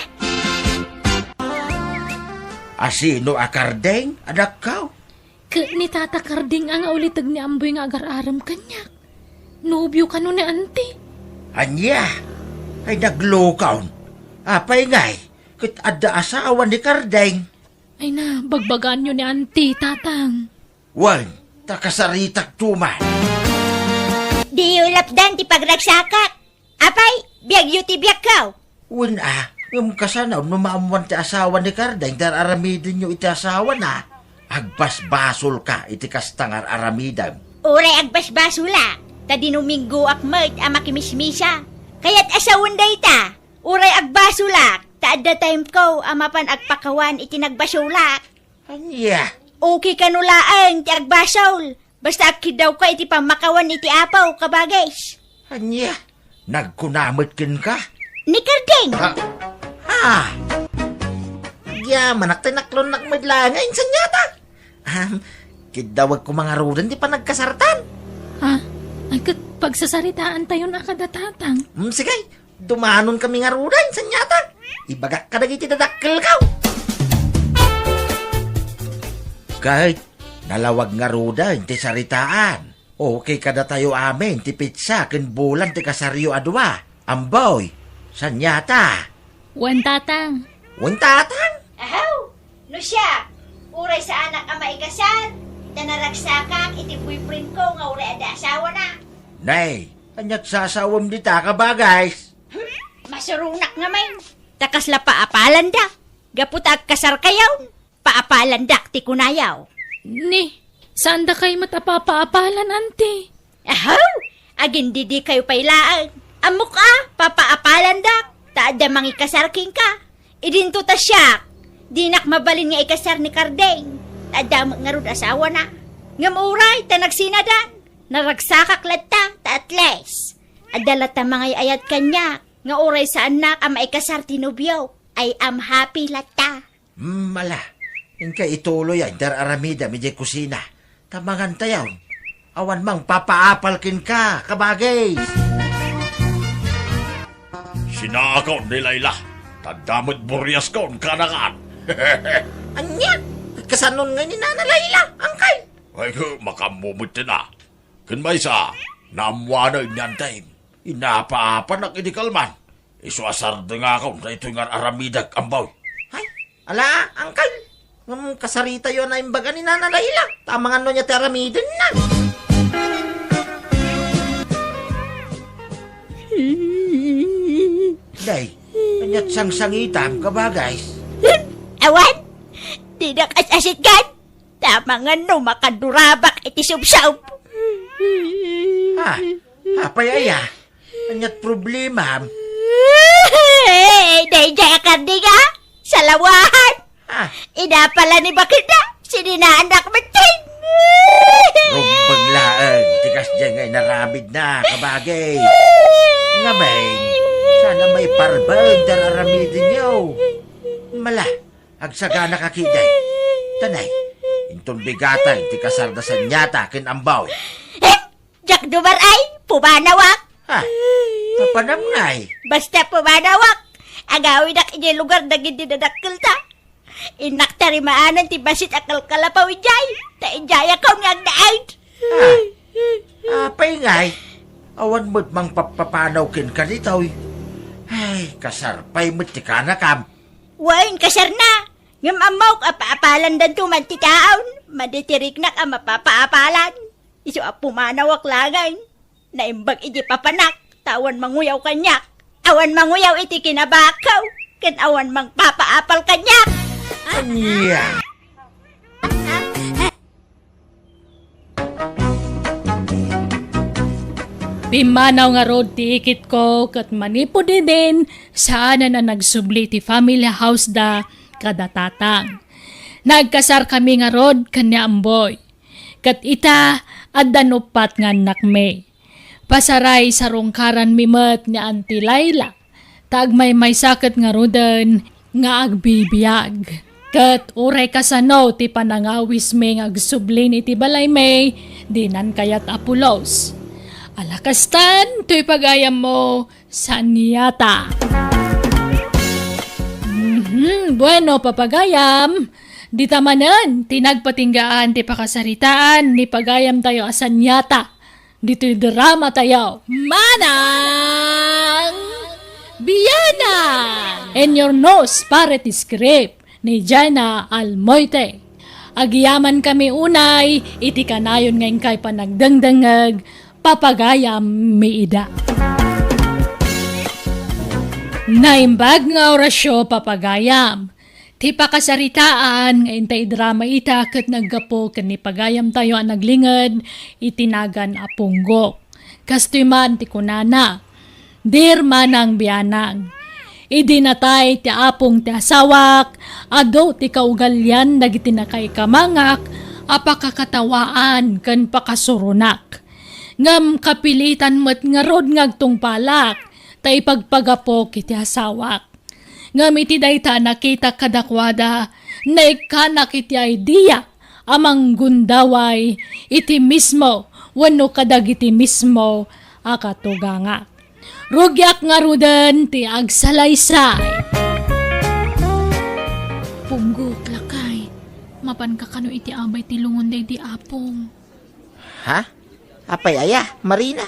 Asino a Kardeng, adakko? Ket ni Tata Karding a nga uliteg ni Amboy nga agar-arem kaniak. Nobio kano ni Auntie. Ania? Ay, naglukon. Apay ngay, ket adda asawa ni Karding? Ay na, bagbagaanyo ni Auntie, Tatang. Wen, ta kasaritak tuman. Diyo lapdan ti pagragsakak. Apay, biagyo ti biagko. Wen a, ngem kasano no maammoan ti asawa ni Kardeng ti ar-aramidenyo iti asawana? Agbasbasolka iti kasta nga ar-aramidem. Uray agbasbasolak, ta dinuminggoak met a makimismisa. Kayat a sawen dayta, uray agbasolak, ta adda timeko a mapan agpakawan iti nagbasolak. Ania? Okay kano laeng ti agbasol. Basta agkiddawka iti pammakawan iti Apo, kabagis. Ania? Nagkuna met kenka? Ni Karding! Ah! Ah! Agyamanak ti naklonnak met laeng a insaniata. Ahem, kiddawek koma ngaruden ti panagkasartan. Ah, ay ket pagsasaritaantayon a kada, Tatang. Hmm, sige, dumanonkami ngaruden, insaniata. Ibagak kadagiti dadakkelko. Ket nalawag ngaruden ti saritaan. Okay kadatayo amin ti petsa ken bulan ti kasaryo a dua. Amboy, saniata? Wen, Tatang. Wen, Tatang? Ahaw! No siak, uray saanak a maikasar, ta naragsakak iti boyfriendko nga uray adda asawana. Nay, ania't sasawem dita, kabagis? Hmm? Masuronak ngamin. Ta kasla paapalandak. Gapu ta agkasarkayon, paapalandak ti kunayo. Ni, saandakay met a papaapalan, Auntie? Ahaw! Agindidikayo pay laeng. Ammok a, papaapalandak, ta adda mangikasar kenka. Idinto ta siak, dinak mabalin nga ikasar ni Kardeng, ta adda met ngarud asawana. Ngem uray ta nagsinadan, naragsakak latta, ta at least, adda latta mangay-ayat kaniak, nga uray saannak a maikasar ti nobiok. I am happy latta. Mm, ala, inka ituloy a inter-aramidem idiay kusina. Ta mangantayon, awan mangpapaapal kenka, kabagis. Sinaakon ni Layla, ta adda met buriaskon kanakan. Ania? Kasanon ngay ni Nana Layla, angkel? Ay, makaammo met ti na. Ken maysa, naammoanen ni Antem. Inapaapanak idi kalman. Isu a sardengakon daytoy nga ar-aramidek, Amboy. Ay, ala, angkel. Ngem kasaritayo a naimbaga ni Nana Layla. Ta amangan no ania ti aramidenna. Day, ania't sangsangitam, kabagis? Awan, dinak as-asitgan. Ta amangan no makadurabak iti subsob. Ha? Apay aya? Ania't problemam? Daydiay a Karding a salawahan. Ha? Inapala ni baketna, sininaannak metten. Rumbeng laeng ti kasdiay nga inaramidna, kabagis. Ngamin, saan a maiparbeng ti ar-aramidenyo. Mala, agsaganaka ketdi. Ta nay, inton bigateng ti kasarda saniata ken Amboy. Eh, diak dumar-ay, pumanawak. Ha? Apanam ngay? Basta pumanawak, agawidak idiay lugar dagiti dadakkelta. Innak tarimaanen ti bassit a kalkalapaw idiay, ta idiayakon nga agnaed. Ha? Apay ngay? Awan met mangpappapanaw kenka ditoy. Ay, kasar pay met ti kanakam. Wen, kasarna. Ngem ammok a paapalandanto man ti taon. Madi ti riknak a mapapaapalan. Isu a pumanawak laeng. Naimbag iti papanak, ta awan manguyaw kaniak. Awan manguyaw iti kinabakko, ken awan mangpapaapal kaniak. Ania? Pimmanaw ngarud ti ikitko ket manipud idin, saanen a nagsubli ti family house da kada tatang. Nagkasarkami ngarud ken ni Amboy. Ket ita, adda uppat nga annakmi. Pasaray sarungkaranmi met ni Auntie Laila, ta agmaymaysa ket ngaruden nga agbibiag. Ket uray kasano ti panangawismi nga agsublin iti balaymi, dinan kayat a pulos. Ala kastan, toy pagayammo, Saniata. Mhm, bueno, papagayam, dita manen ti nagpatinggaan ti pakasaritaan ni pagayamtayo a Saniata. Ditoy dramatayo, Manang Bianang! In your nose, pare ti script ni Jenna Almoite. Agyamankami unay iti kanayon nga inkay panagdengdengngeg, papagayam mi ida. Naimbag nga orasyo, papagayam. Ti pakasaritaan nga intay drama ita ket naggapu ken ni pagayamtayo a naglinged iti nagan a Punggok. Kastoy man ti kunana, Dear Manang Bianang, idi natay ti apong ti asawak, adu ti kaugalian dagiti nakaikamangak a pakakatawaan ken pakasuronak. Ngem kapilitan met ngarud nga agtungpalak ta ipagpagapok iti asawak. Ngem iti dayta a nakitak kadakuada, naikkanak iti idea a manggundaway iti mismo wenno kadagiti mismo a katugangak. Rugiak ngaruden ti agsalaysay. Punggok, lakay, mapanka kano iti abay ti lungon daydi apong? Ha? Apay aya, Marina?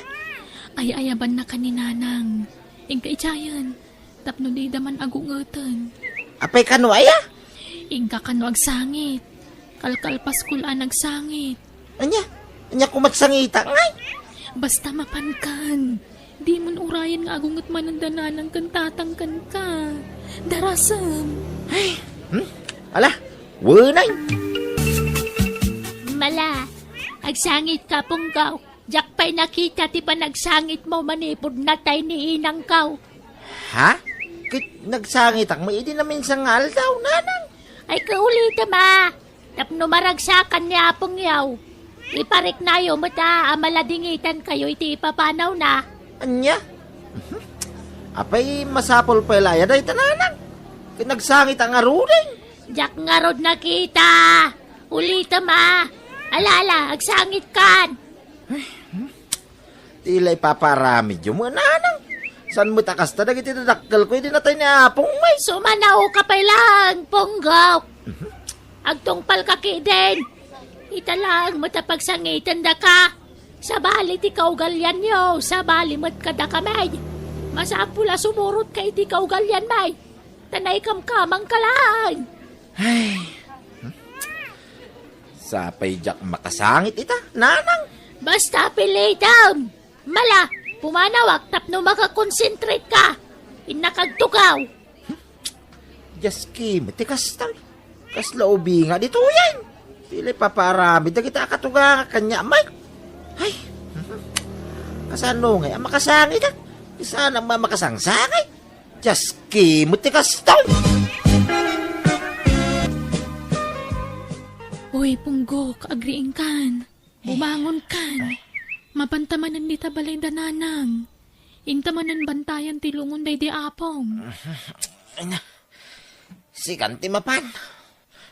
Ay-ayabanna ka ni Nanang. Inka idiayen, tapno dida man agungeten. Apay kano aya? Inka kano agsangit. Kalkalpaskol a nagsangit. Ania? Ania koma agsangitak ngay? Basta mapankan. Dimon urayen nga agunget manen da Nanang ken Tatang kenka. Darasem. Ay, hmm? Ala, wenay. Mala, agsangitka, Punggok. Diak pay nakita ti panagsangitmo manipud natay ni inangko. Ha? Ket nagsangitak met idi naminsan nga aldaw, Nanang. Ay, kaulitem a, tapno maragsakan ni Apongyo. Ipariknayo met a, a maladingitankayo iti ipapanawna. Ania? Apay, masapul pay la aya dayta, Nanang? Ket nagsangitak ngaruden. Diak ngarud nakita. Ulitem a. Ala, ala, agsangitkan. Ti la ipapaaramidyo met, Nanang. Saan met a kasta dagiti dadakkelko idi natay ni Apong met? Sumanaoka pay laeng, Punggok. Agtungpalka ketdin. Ita laeng met a pagsangitendaka. Sabali ti kaugalianyo, sabali met kadakami. Masapul a sumurotka iti kaugalianmi. Ta naikamkamangka laeng. Ay. Sapay diak makasangit ita, Nanang. Basta pilitem. Mala, pumanawak tapno makakonsentrate ka. Innak agtugaw. Dios ki, ti kasta. Kasla ubing nga ditoyen. Ti la ipapaaramid dagita a katugangak kaniak met. Ay. Kasano ngay a makasangit, a? Saan a ma-, makasangsangit? Dios ki, ti kasta. Uy, Punggok, agriingkan. Bumangonkan. Mapanta manen dita balay da Nanang. Inta manen bantayan ti lungon daydi Apong. Ay na. Sikan ti mapan.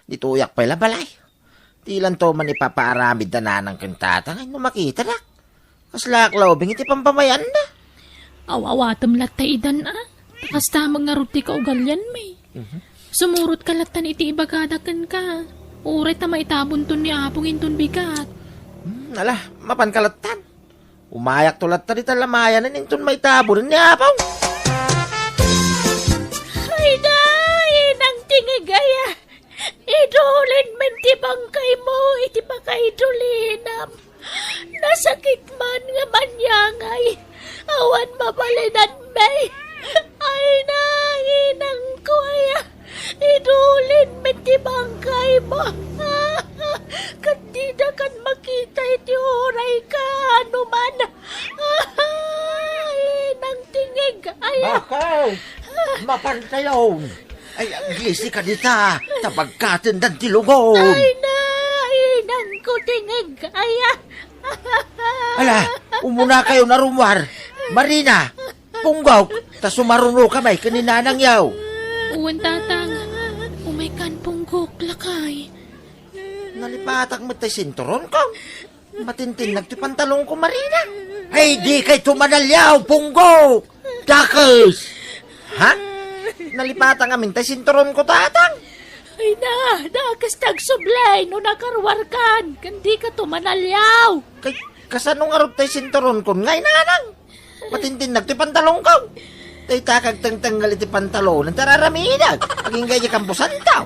Ditoyak pay la balay. Dilanto man ipapaaramid da Nanang ken Tatang no makitadak. Kaslaak la ubing iti pampamayanna. Aw-awatem latta idan a. Ta kasta met ngarud ti kaugalianmi. Mhm. Sumurotka lattan iti ibagada kenka. Uray ta maitabonton ni Apong inton bigat. Hmm, ala, mapanka lattan. Umayakto latta dita lamayanen inton maitabonen ni Apong. Ay, day! Oh, mapantayon. Ay, aglisi ka dita, ta pagkatendan ti lugod. Ay, na, inanko ti ngeg-ay. Ala, umuna kayo na rumwar. Marina, Punggok, ta sumaruno ka may ken ni Nanang yaw. Wen, Tatang. Umay kan, Punggok, lakay. Nalipatak met ti sinturon ko. Matintinnag ti pantalon ko, Marina. Ay, di kay tumanalyaw, Punggok! Dakes! Ha? Nalipatan amin tay sinturon ko, Tatang. Ay na, dakes ti agsubli no nakaruarkan, ken di ka tumanalyaw. Kay, kasano ngarud tay sinturon ko, ngay Nanang? Matintinnag ti pantalon ko. Tay takag tengtengngel iti pantalon, ta raramidak. Agingga iti kambusantaw.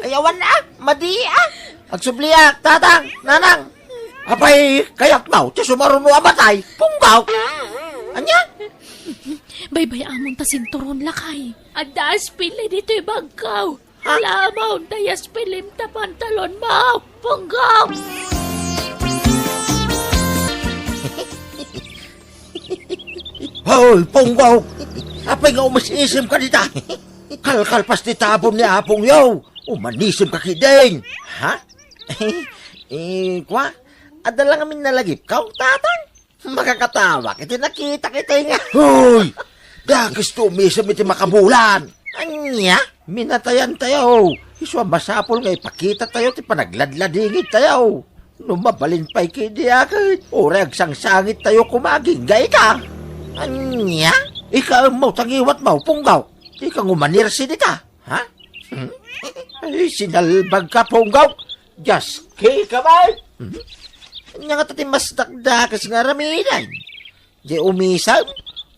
Ay, awan, ah, madi, ah. Agsubliak, Tatang, Nanang. Apay, kayatmaw, ti sumaruno a matay, Punggok. Ania? Baybay-amon ta sinturon, lakay. Adda aspili ditoy bagkaw. Ha? Lamaw ta aspilim ta pantalon mo, Punggok. Hoy, Punggok! Apay nga umis-isim ka dita? Kalkalpas ti tabon ni Apong Yaw. Umanisem ka kidin. Ha? Eh, kwa? Adda lang amin nalagip ka, Tatang? Makakatawak iti nakita kita nga. Hoy! Dakes ti umisem iti makabulan. Ania? Minatayan tayo. Isu a masapul nga ipakita tayo ti panagladladingit tayo. No mabalin pay kidi aket, uray agsangsangit tayo koma agingga ita. Ania? Ikaem mo, tangiwat mo, Punggok. Di ka ngumanirsi dita. Ha? Hmm? Ay, sinalbag ka, Punggok. Just kick ka, bay. Hmm? Ania nga ti mas dakdakes nga aramiden? Di umisem?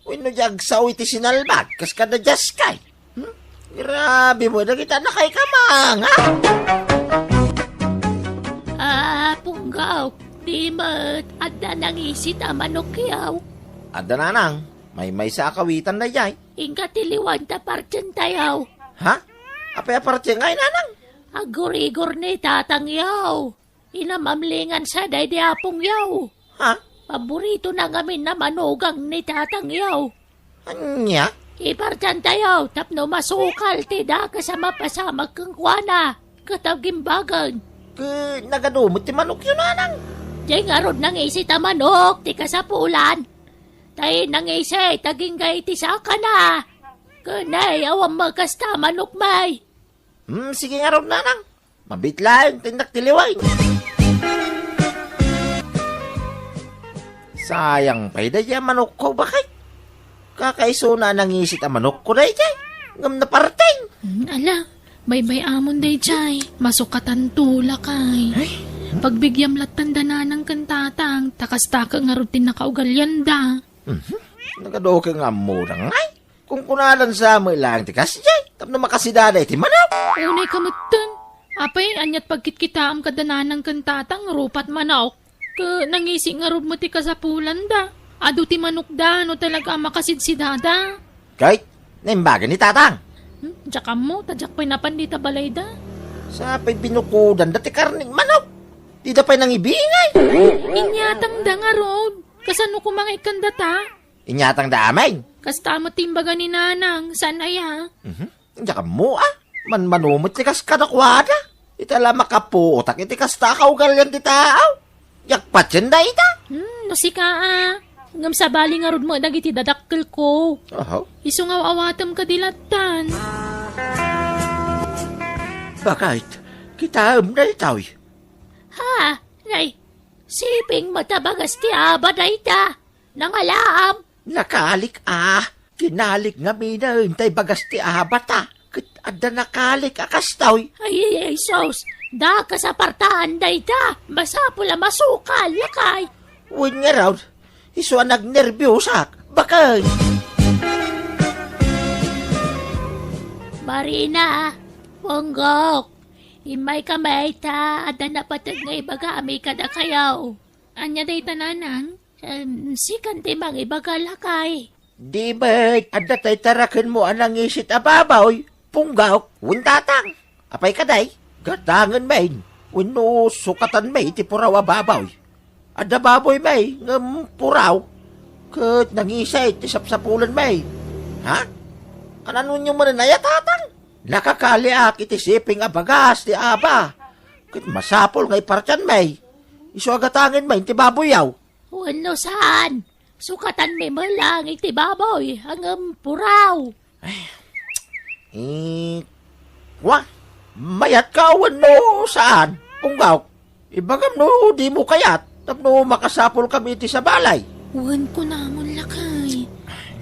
Wenno di agsao iti sinalbag? Kas kada just kay? Hmm? Grabe mo, dagita na kay kamang, ha? Ah, Punggok, di met, adda nangisit a manok yaw. Adda nanang, maymaysa a kawitan dayjay. Inka ti liwan ta partien tayo. Ha? Apay a partien ngay, Nanang? Aggurigor ni Tatang yaw. Inamamlingan sa daydi Apong yaw. Ha? Paborito na ngamin na manugang ni Tatang yaw. Ania? Ipartian tayo tapno masukal ti dakes a mapasamak kenkuana ket agimbagen. Ket nagadu met ti manokyo, Nanang? Diay ngarud nangisit a manok ti kasapulan. Tay nangisit agingga iti sakana. Ken ay, awan met kasta manok may. Hmm, sige ngarud, Nanang. Mabit laeng ti innak ti liway. Sayang pay daydi a manokko, bakit? Kakaisuna a nangisit a manokko daydi. Ngem naparteng. Hmm, ala, baybay-amon daydi. Masukatanto, lakay. Ay. Pagbigyam lattan da nanang ken tatang, ta kasta ket ngarud ti nakaugalianda. Mhm. Nagaduke nga ammoda ngay. Kunkunadan sa met laeng ti kasdiay, tapno makasidada iti manok. Unay ka metten. Apay, aniat pagkitkitaem kada nanang ken tatang rupat manok? Ket nangisi ngarud met ti kasapulanda. Adu ti manokda no talaga a makasidsidada. Kay, naimbagan ni tatang. Hmm, diak ammo, ta diak pay napan dita balayda. Sa pay binukudanda ti karnen manok. Dida pay nangibingay. Inyatangda ngarud. Kasano koma nga ikkandata? Inyatangda amin. Kasta met ti imbaga ni Nanang, saan aya? Mhm. Diak ammo, a. Manmano met ti kas kadakuada. Ita la makapuotak iti kasta a kaugalian ti tao. Diak patien dayta. Hmm, no sika, a. Ngem sabali ngarud met dagiti dadakkelko. Aha. Isu nga aw-awatem kadi lattan. Bakit? Kitaem daytoy. Ha? Nay, siping met a bagas ti aba dayta. Nangalaam. Nakalik a. Kinalik ngaminen tay bagas ti abata. Ket adda nakalik a kastoy. Ay, ay, ay, sus. Dakes a partaan dayta. Masapul a masukal, lakay. Wen ngarud, isu a nagnerbiosak. Bakit? Marina, Punggok, immayka mayta, adda napateg nga ibagami kadakayo. Ania dayta, Nanang? Em, sikan ti mangibaga, lakay. Di met, adda tay tarakenmo a nangisit a baboy, Punggok, wen tatang. Apay kadi? Gatangen met, wenno sukatan met ti puraw a baboy. Adda baboy met, ngem puraw. Ket nangisit ti sapsapulan met. Ha? Ananonyo manen aya, Tatang? Nakakaliak iti siping a bagas ti aba. Ket masapul nga ipartianmi. Isu a gatangenmi ti baboyyo. Wenno saan, sukatanmi met laeng iti baboy, ngem puraw. Eh, wa, mayatka wenno saan, Punggok? Ibagam no dimo kayat tapno makasapulkami iti sabali. Wen kunamon, lakay.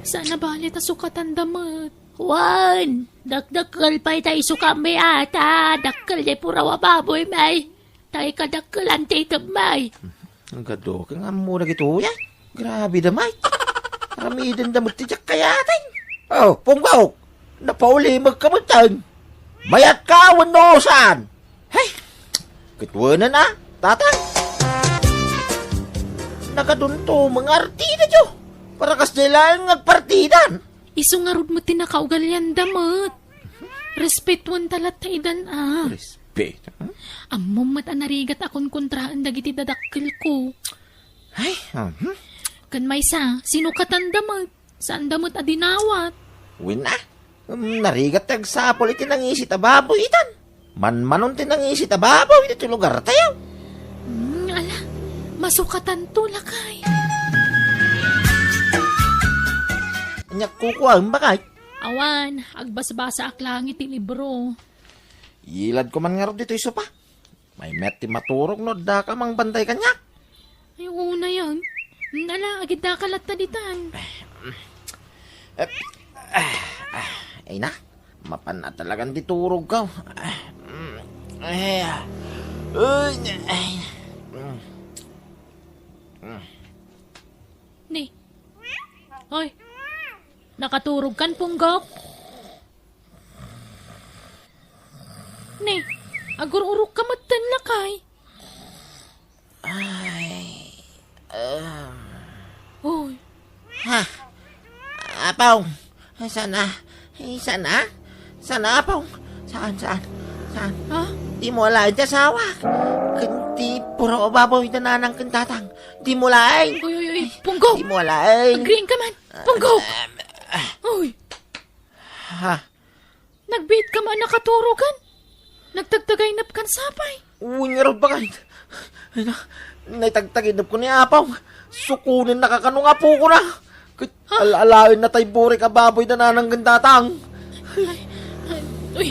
Saan a bale ta sukatanda met. Wen, dakdakkel pay ta isukammi ata, dakkel ti puraw a baboymi. Tay kadakkelan ti itebmi. Ang gado, kay nga ammo dagitoy, ay. Grabe da, Mike. Aramidenda met ti diak kayaten. Oh, Punggok, napaulimekka metten. Mayatka wenno saan? Hey, kitwenen a, Tatang. Nakadunto mga artida, jo. Para kasdiay laeng nga agpartidan. Isu ngarud met ti nakaugalianda met. Respetuenta latta idan a. Respet, ha? Ammom met a narigat a konkontraen dagiti dadakkelko. Ay, mhm. Ken maysa, sinukatanda met. Saanda met a dinawat. Wen a, um, narigat ti agsapul iti nangisit a baboy itan. Manmanon ti nangisit a baboy iti lugartayo. Hmm, ala, masukatanto, lakay. Ania kukuam, bakay? Awan, agbasbasaak laeng iti libro. Iladko man ngarud ditoy sopa. Mayat ti maturog no addaka mangbantay kaniak. Ay, unay, ah. Ala, agiddaka latta ditan. Eh, ah, ah, ay na, mapan na talagan ti turogko. Ah, mm, ay, ah, ay, mm, mm. Ni. Hoy. Nakaturogkan, Punggok? Ni, agur-urokka metten, lakay. Ay, um. Hoy. Ha? Apaw, saan a? Saan a? Saan a, Apaw? Saan, saan? Saan? Ha? Dimo alaen ti asawak. Ken ti puraw a baboy da nanang ken tatang. Dimo alaen. Uy, uy, uy. Punggok! Dimo alaen. Agriingka man. Punggok! Um, ah. Uy. Ha? Nagbiitka man a nakaturogan? Nagtagtagaynepkan sapay? Wen ngarud, bakay. Ay na, naitagtagaynepko ni Apaw. Sukonennaka kano nga apokona. Ket ha? Al-alaenna tay burik a baboy da nanang ken tatang. Ay, ay, uy,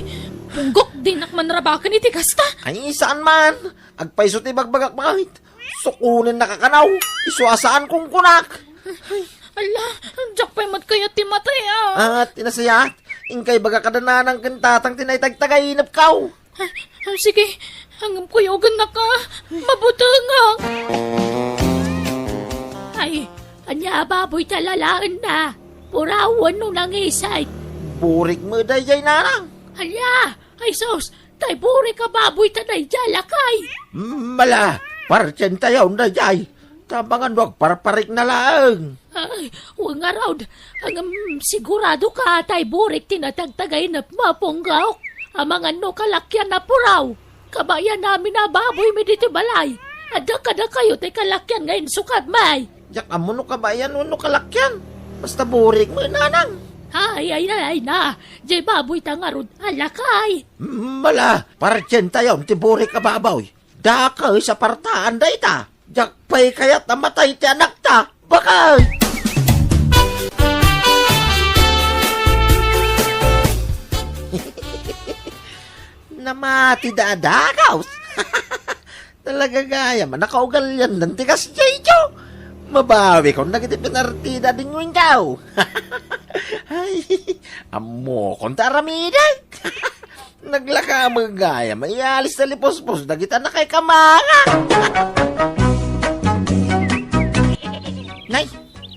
Punggok, dinak manrabaken iti kasta. Ay, saan man. Agpayso ti ibagbagak, bakay. Sukonennaka kano, isu a saan kunkunak. Ala, diak pay met kayat ti matay, ah. At, inasayat, inkay baga kada nanang ken tatang ti naitagtagaynepko. Ah, ah, sige, ngem kuyogennaka, mabutengak. Ay, ania a baboy ti alaenna? Puraw wenno nangisit? Burik met daydiay, nanang. Ala, ay sus, tay burik a baboy ta daydiay, lakay. Mala, partientayon daydiay. Tabangan no agparparikna laeng. Ay, wen ngarud, ngem siguradoka tay burik ti natagtagaynepmo, Punggok? Amangan no kalakian a puraw. Kabayan amin a baboymi ditoy balay. Adda kadakayo ti kalakian nga insukadmi. Diak ammo no kabayan wenno kalakian. Basta burik met, nanang. Ay, ay, ay, ay na. Diay baboy ta ngarud a lakay. Mala, partientayon ti burik a baboy. Dakes a partaan dayta. Diak pay kayat a matay ti anakta. Bakay! Namati da a dakes. Talaga gayam a nakaugaliandan ti kasdiay, jo. Mabawikon dagiti pinartida a dinguenko. Ay, ammokon ta aramidek. Naglaka met gayam a iyalis ta lipuspos dagiti annakay kamangak. Nay,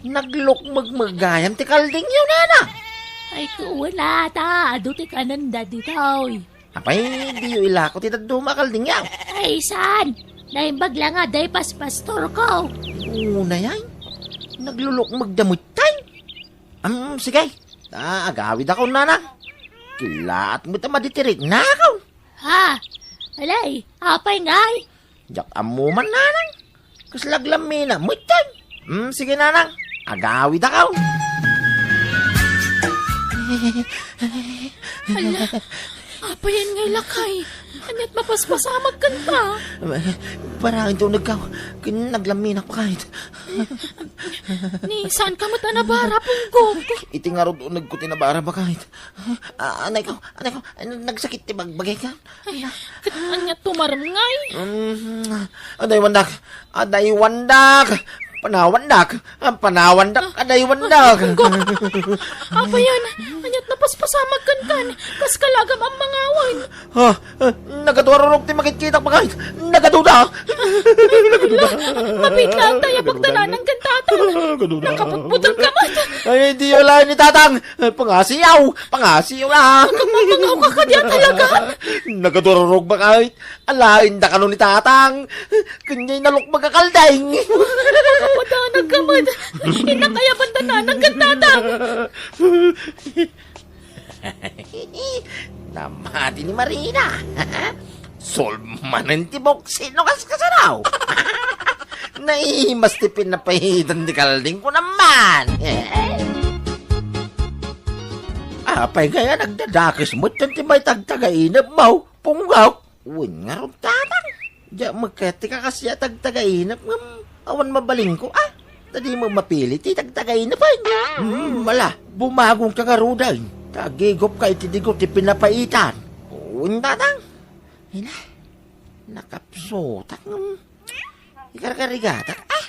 naglukmeg met gayam ti kaldingyo, nana. Ay, kuwen ata, adu ti kanenda ditoy. Apay, diyo ilako ti dadduma a kaldingyo? Ay, saan? Naimbag la nga adda ipaspastorko. Unay, ay. Naglulukmeg da met tay. Am, sige. Ta, agawidakon, nanang. Kilaat met a maditiriknakon. Ha? Alay, apay ngay? Diak ammo man, nanang. Kasla aglammina met tay. Mm, sige, nanang. Agawidakon. Ala, apay ngay, lakay? Ania't mapaspasamak kenka? Para ito nagkaw, kin naglaminak, Pakayt. Ni, saan ka met a nabara, Punggok? Iti ngarud uneg ko ti nabara, Pakayt. Ah, anay ko, anay ko, nagsakit ti bagbagay ka. Ay, ket ania tumarem ngay? Mm, adaywandak, adaywandak, panawandak, ah, panawandak, adaywandak. Punggok, apay yan? Ania't napaspasamak kenka? Kas kalagam a mangawan. Ha? Ah, nagaduarurok ti makitkitak, Pakayt. Nagaduda. Ala, mabitla ta ya pagdananan ken tatang. Nagaduda. Nakaputputeng ka met. Ay, di wala ni tatang. Pangasiyaw. Pangasiyaw la. Nagpapangaw ka kadi a talaga? Nagaduarurok, Pakayt. Alaen da kano ni tatang. Kanyay nalukmag a kaldeng. Madanak ka met. Inakayaban da nanang ken tatang. Namati ni Marina. Solmanen ti boksino kas kasaraw. Naimas ti pinapahitan ti kalding ko naman. Apay kaya nagdadakes met ti may tagtagainep mo, Punggok? Wen ngarud, tatang. Diak met kayat ti kakasya tagtagainep ngem awan mabalin ko, ah. Ta di mo mapili ti tagtagainep, ay. Hmm, ala, bumagon ka ngaruden. Ta agigop ka iti digo ti pinapaitan. Wen, tatang. Ina, nakapsutak ngem ikarkarigatak, ah.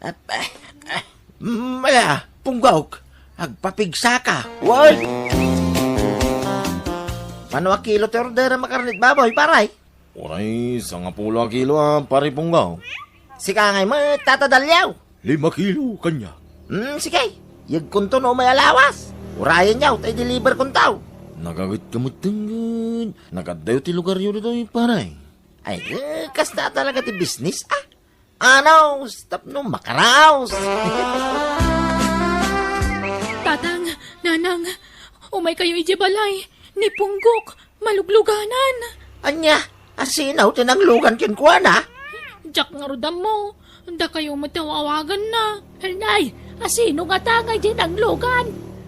Ah, ah, ah. Mm, ala, Punggok, agpapigsaka. Wen! Mano a kilo ti orderem a karnit baboy, pare? Uray, sangapulo a kilo a, pare Punggok. Sika ngay met, Tata Dalyaw. Lima kilo, kaniak. Mm, sige. Yegkonto no may alawas. Urayenyo, ta i-deliver konto. Nagaget ka met tengged. Nagadayo ti lugaryo ditoy, pare. Ay, eh, kasta talaga ti business, ah. Anos, tapno makaraos. Tatang, nanang, umay kayo iti balay. Ni Punggok, malugluganan. Ania, asino ti nanglugan kenkuana? Diak ngarud ammo. Dakayo met ti awawaganna. Nay, asino ngata ngay ti nanglugan?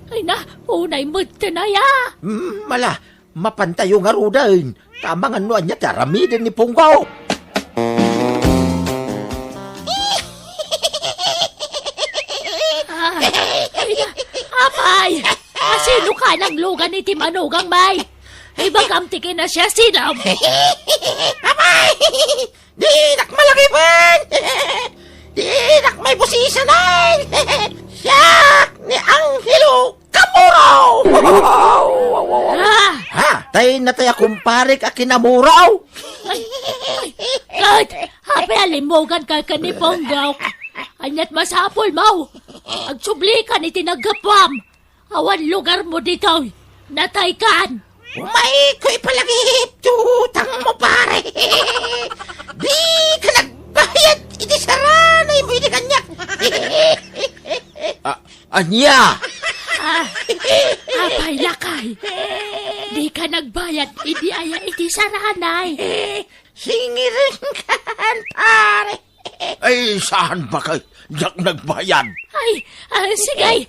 Ay na, unay met ti naya. Hmm, ala, mapantayo ngaruden, ta amangan no ania ti aramiden ni Punggok. Ah, ay, apay, asino ka nanglugan iti manugang, may? Ibagam ti kinasiasiam. Apay! Dinak malagipen! Dinak may busisanan! Siak ni Angelo Kamuraw! Ah! Ha? Tay natay a kumparek a kinamuraw? Ay, ay, ay, apay a limmugan ka ken ni Punggok? Ania't masapul mo? Agsubli kan iti naggapuam. Awan lugar mo ditoy. Natay kan. Umay ko ipalagip, tutang mo, pare. Di ka nagbayad iti saranay mo iti kaniak. Ah, ania? Ah, apay, lakay. Di ka nagbayad idi aya iti saranay. Singiringkan, pare. Ay, saan, bakay? Diak nagbayad. Ay, ah, sige.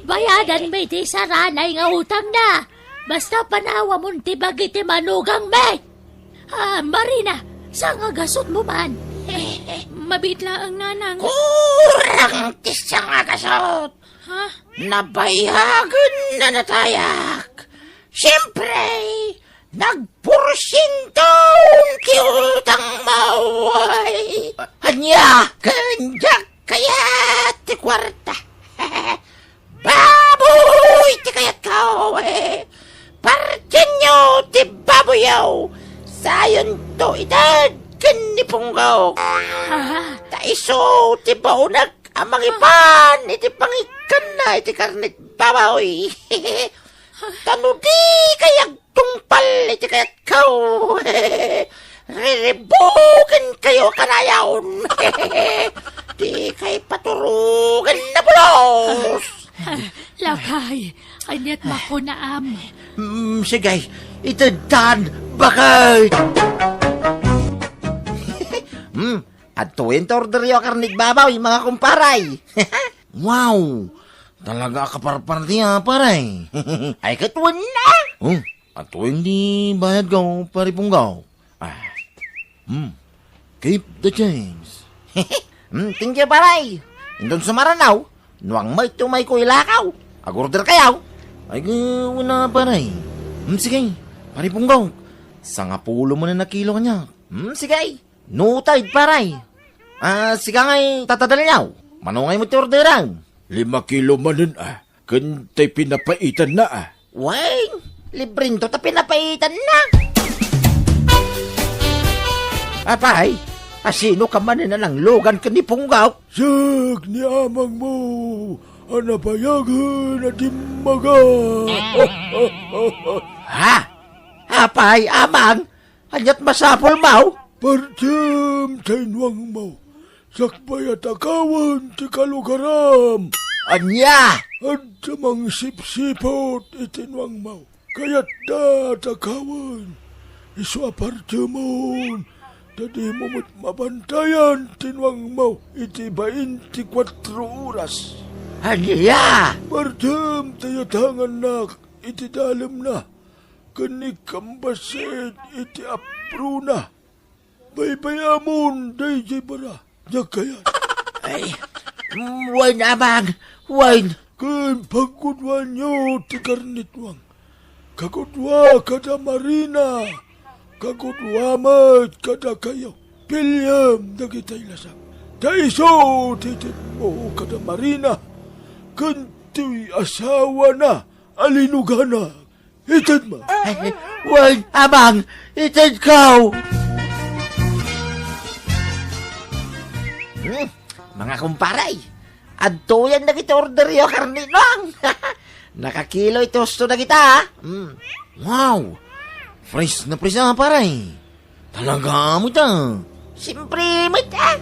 Bayadan mi ti saranay nga utang na. Basta panawamon ti bagi ti manugang mi. Ah, Marina, sangagasut mo man. Mabit laeng, nanang. Kurang ti sangagasut. Ha? Nabayagen na natayak. Siyempre, nagporsiento ti utang mo. Ay, ania? Ken diak kayat ti kuarta. Baboy ti kayatko. Partienyo ti baboyyo. Sayonto ited ken ni Punggok. Aha. Ta isu ti baonek a mangipan iti pangikkanna iti karnit baboy. Ta no dikay agtungpal iti kayatko, riribuken kayo a kanayon. Dikay paturogen na pulos. Lakay, ania't makunaam? Mm, sige, itedtan, bakit? Hmm, adtoyen ti orderyo a karnit baboy, mga kumparay. Wow! Talaga a kaparparti, a, pare. Ay, ket wenno. Oh, atoyen ti bayadko, pare Punggaw. Ah. Hmm. Keep the change. Hmm, thank you, pare. Inton sumaranaw, nuang met ti umayko ilakaw. Ag-order kayo. Ay, ket wenno, pare. Hmm, sige. Pare Punggaw, sangapulo manen a kilo kaniak. Hmm, sige. Noted, pare. Ah, sika ngay tatadalyaw. Mano ngay met ti orderam? Lima kilo manen, a. Ken tay pinapaitanna, a. Wen, librento ta pinapaitanna. Apay, asino ka manen a nanglugan ken ni Punggaw? Siak ni amangmo a nabayagen a dimmaga. Ha? Apay, amang? Ania't masapulmo? Partem tay nuangmo. Sakbay a takawen ti kalugaram. Ania? Adda mangsipsiput iti nuangmo. Kayatda a takawen. Isu a partemon, ta dimo met mabantayan ti nuangmo iti bainti kuatro oras. Ania? Partem ta yatangannak iti dalemna. Ken ikambassit iti aprona. Baybay-amon daydiay bara, diak kayat. Ay, mm, wen, amang, wen. Ken pagguduanyo ti karnetnuang. Kagudua kada Marina, kagudua met kadakayo. Piliem dagitay lasak. Ta isu ti itedmo kada Marina, ken ti asawana a linuganak. Itedmo. Ay, wen, amang, itedko. Hmm, mga kumpare, adtoyen dagiti orderyo, karnetnuang. Nakakilo iti husto dagita, ha? Hmm. Wow! Fresh na fresh, a, pare. Talaga met, a. Siyempre met, a.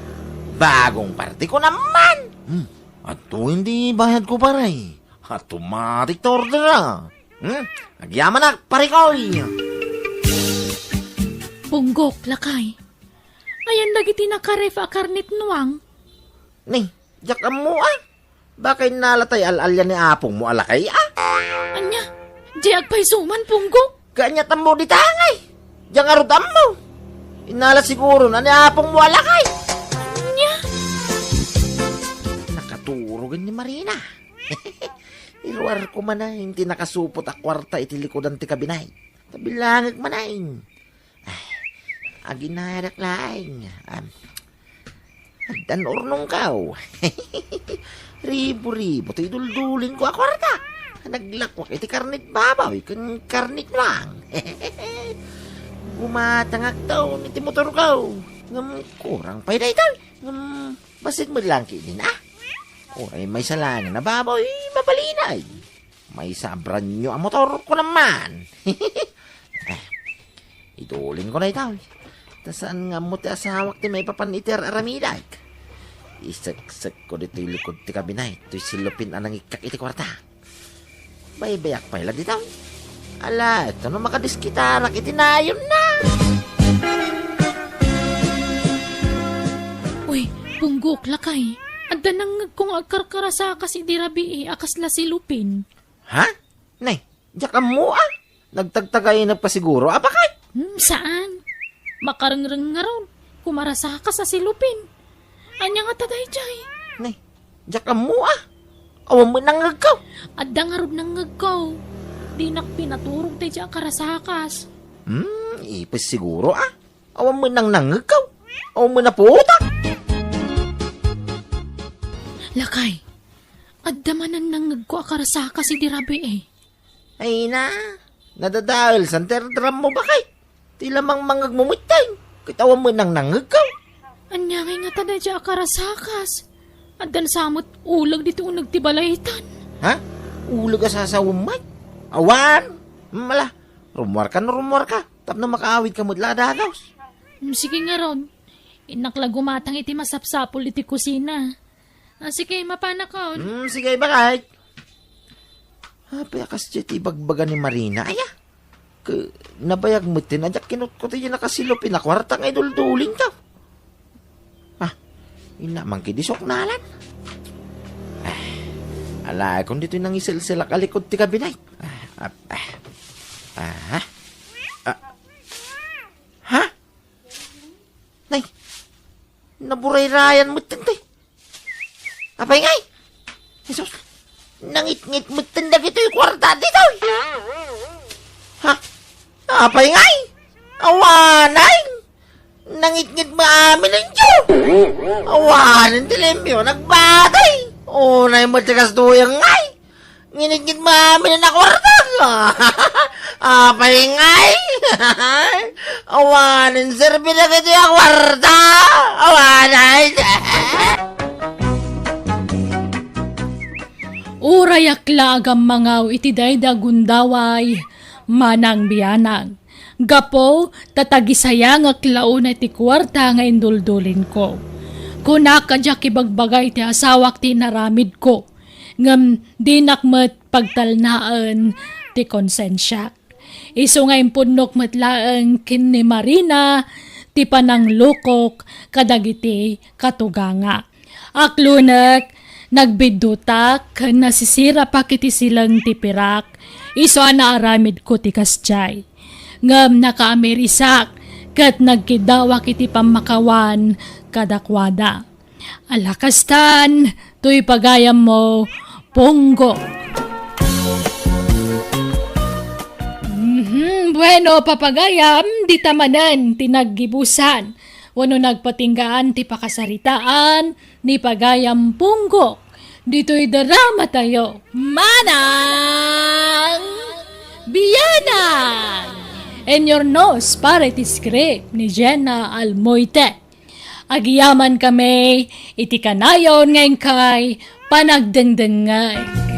Bagong partiko naman. Hmm. Adtoyen ti bayadko, pare. Automatic ti order, a. Hmm? Agyamanak, parekoy! Punggok, lakay. Ayan dagiti nakaref a karnetnuang? Ni, diak ammo, a. Baka innala tay al-alia ni apongmo a lakay, a. Ania? Diay agpayso man, Punggok? Kaaniat ammo dita ngay? Diak ngarud ammo. Innala siguro na ni apongmo a lakay. Ania? Nakaturogen ni Marina. Iruarko manen ti nakasupot a kuarta iti likudan ti kabinet. Ta bilangek manen. Ay, aginarak laeng. Am, addan urnongko. Ribo-ribo ti iduldulinko a kuarta. Naglakwak iti karnet baboy ken karnet nuang. Gumatangak taon iti motorko. Ngem kurang pay daytoy. Ngem bassit met laeng ketdin, a. Uray maysa laengen a baboy, mabalinay. Maysa a brand new a motor, kunam man. Eh, idulinko daytoy. Ta saan nga ammo ti asawak ti maipapan iti ar-aramidek. Iseksekko ditoy likod ti kabinet, toy selopin a nangikkak iti kuarta. Baybayak pay la ditoy. Ala, ito no makadiskitarak iti nayonna. Uy, Punggok, lakay. Adda nangngegko nga agkarkarasakas idi rabii a kasla selopin. Ha? Nay, diak ammo, a. Nagtagtagainep ka siguro, a, bakay? Hmm, saan? Makarengreng ngarud. Kumarasakas a selopin. Ania ngata daydiay? Nay, diak ammo, a. Awan met nangngegko. Adda ngarud nangngegko. Dinak pinaturog daydiay a karasakas. Hmm, ipis siguro, a. Awan met nang nangngegko. Awan met naputak. Lakay, adda manen nangngegko a karasakas idi rabii. Ay na, nadadael san ti ardrammo, bakay. Ti lamang mangngegmo metten, ket awan met nang nangngegko. Ania ngay ngata daydiay a karasakas? Addan sa met uleg ditoy uneg ti balaytan. Ha? Uleg a sasawem met? Awan. Mala, rummuarka no rummuarka. Tapno makaawidka met la a dagus. Mm, sige ngarud. Innak la gumatang iti masapsapul iti kusina. Ah, sige, mapanakon. Mm, sige, bakay. Apay a kasdiay ti ibagbaga ni Marina, aya? Ke, nabayag met ti nadiak kinutkot iti nakaselopin a kuarta nga iduldulingko. Ah, ina, mangkidisok nalan. Ah, Ala, kun ditoy nangiselselak a likod ti kabinet. Ah, ah, ah. Ah, ha? Nay, naburayrayan met ti. Apay ngay? Jesus, nangitngit met ti dagitoy kuarta ditoy. Ha? Apay ngay? Awanay! Nangitngit met amin injo. Awanen ti limpio, nagbatay. Unay met ti kastoy ngay. Nginitngit met amin a kuarta. Apay ngay? Awanen serbi dagitoy a kuarta. Awanay. Uray ak la a gammangaw iti daydi a gundaway, manang bianang. Gapu ta tagisayangak la unay ti kuarta nga induldulinko. Kunak a diak ibagbaga iti asawak ti inaramidko, ngem dinak met pagtalnaen ti konsensiak. Isu nga impunnok met laeng ken ni Marina ti pananglukok kadagiti katugangak. Aklunek, nagbiddutak ken nasisirapak iti sileng ti pirak, isu a naaramidko ti kasdiay. Ngem nakaamirisak ket nagkiddawak iti pammakawan kadakuada. Ala kastan, toy pagayammo, Punggo. Mhm, bueno, papagayam, dita manen ti naggibusan wenno nagpatinggaan ti pakasaritaan ni Pagayam Punggo ditoy drama tayo. Manang Bianang! In your nose, para iti script ni Jenna Almoite. Agyaman kami iti kanayon nga inkay panagdengdengngeg.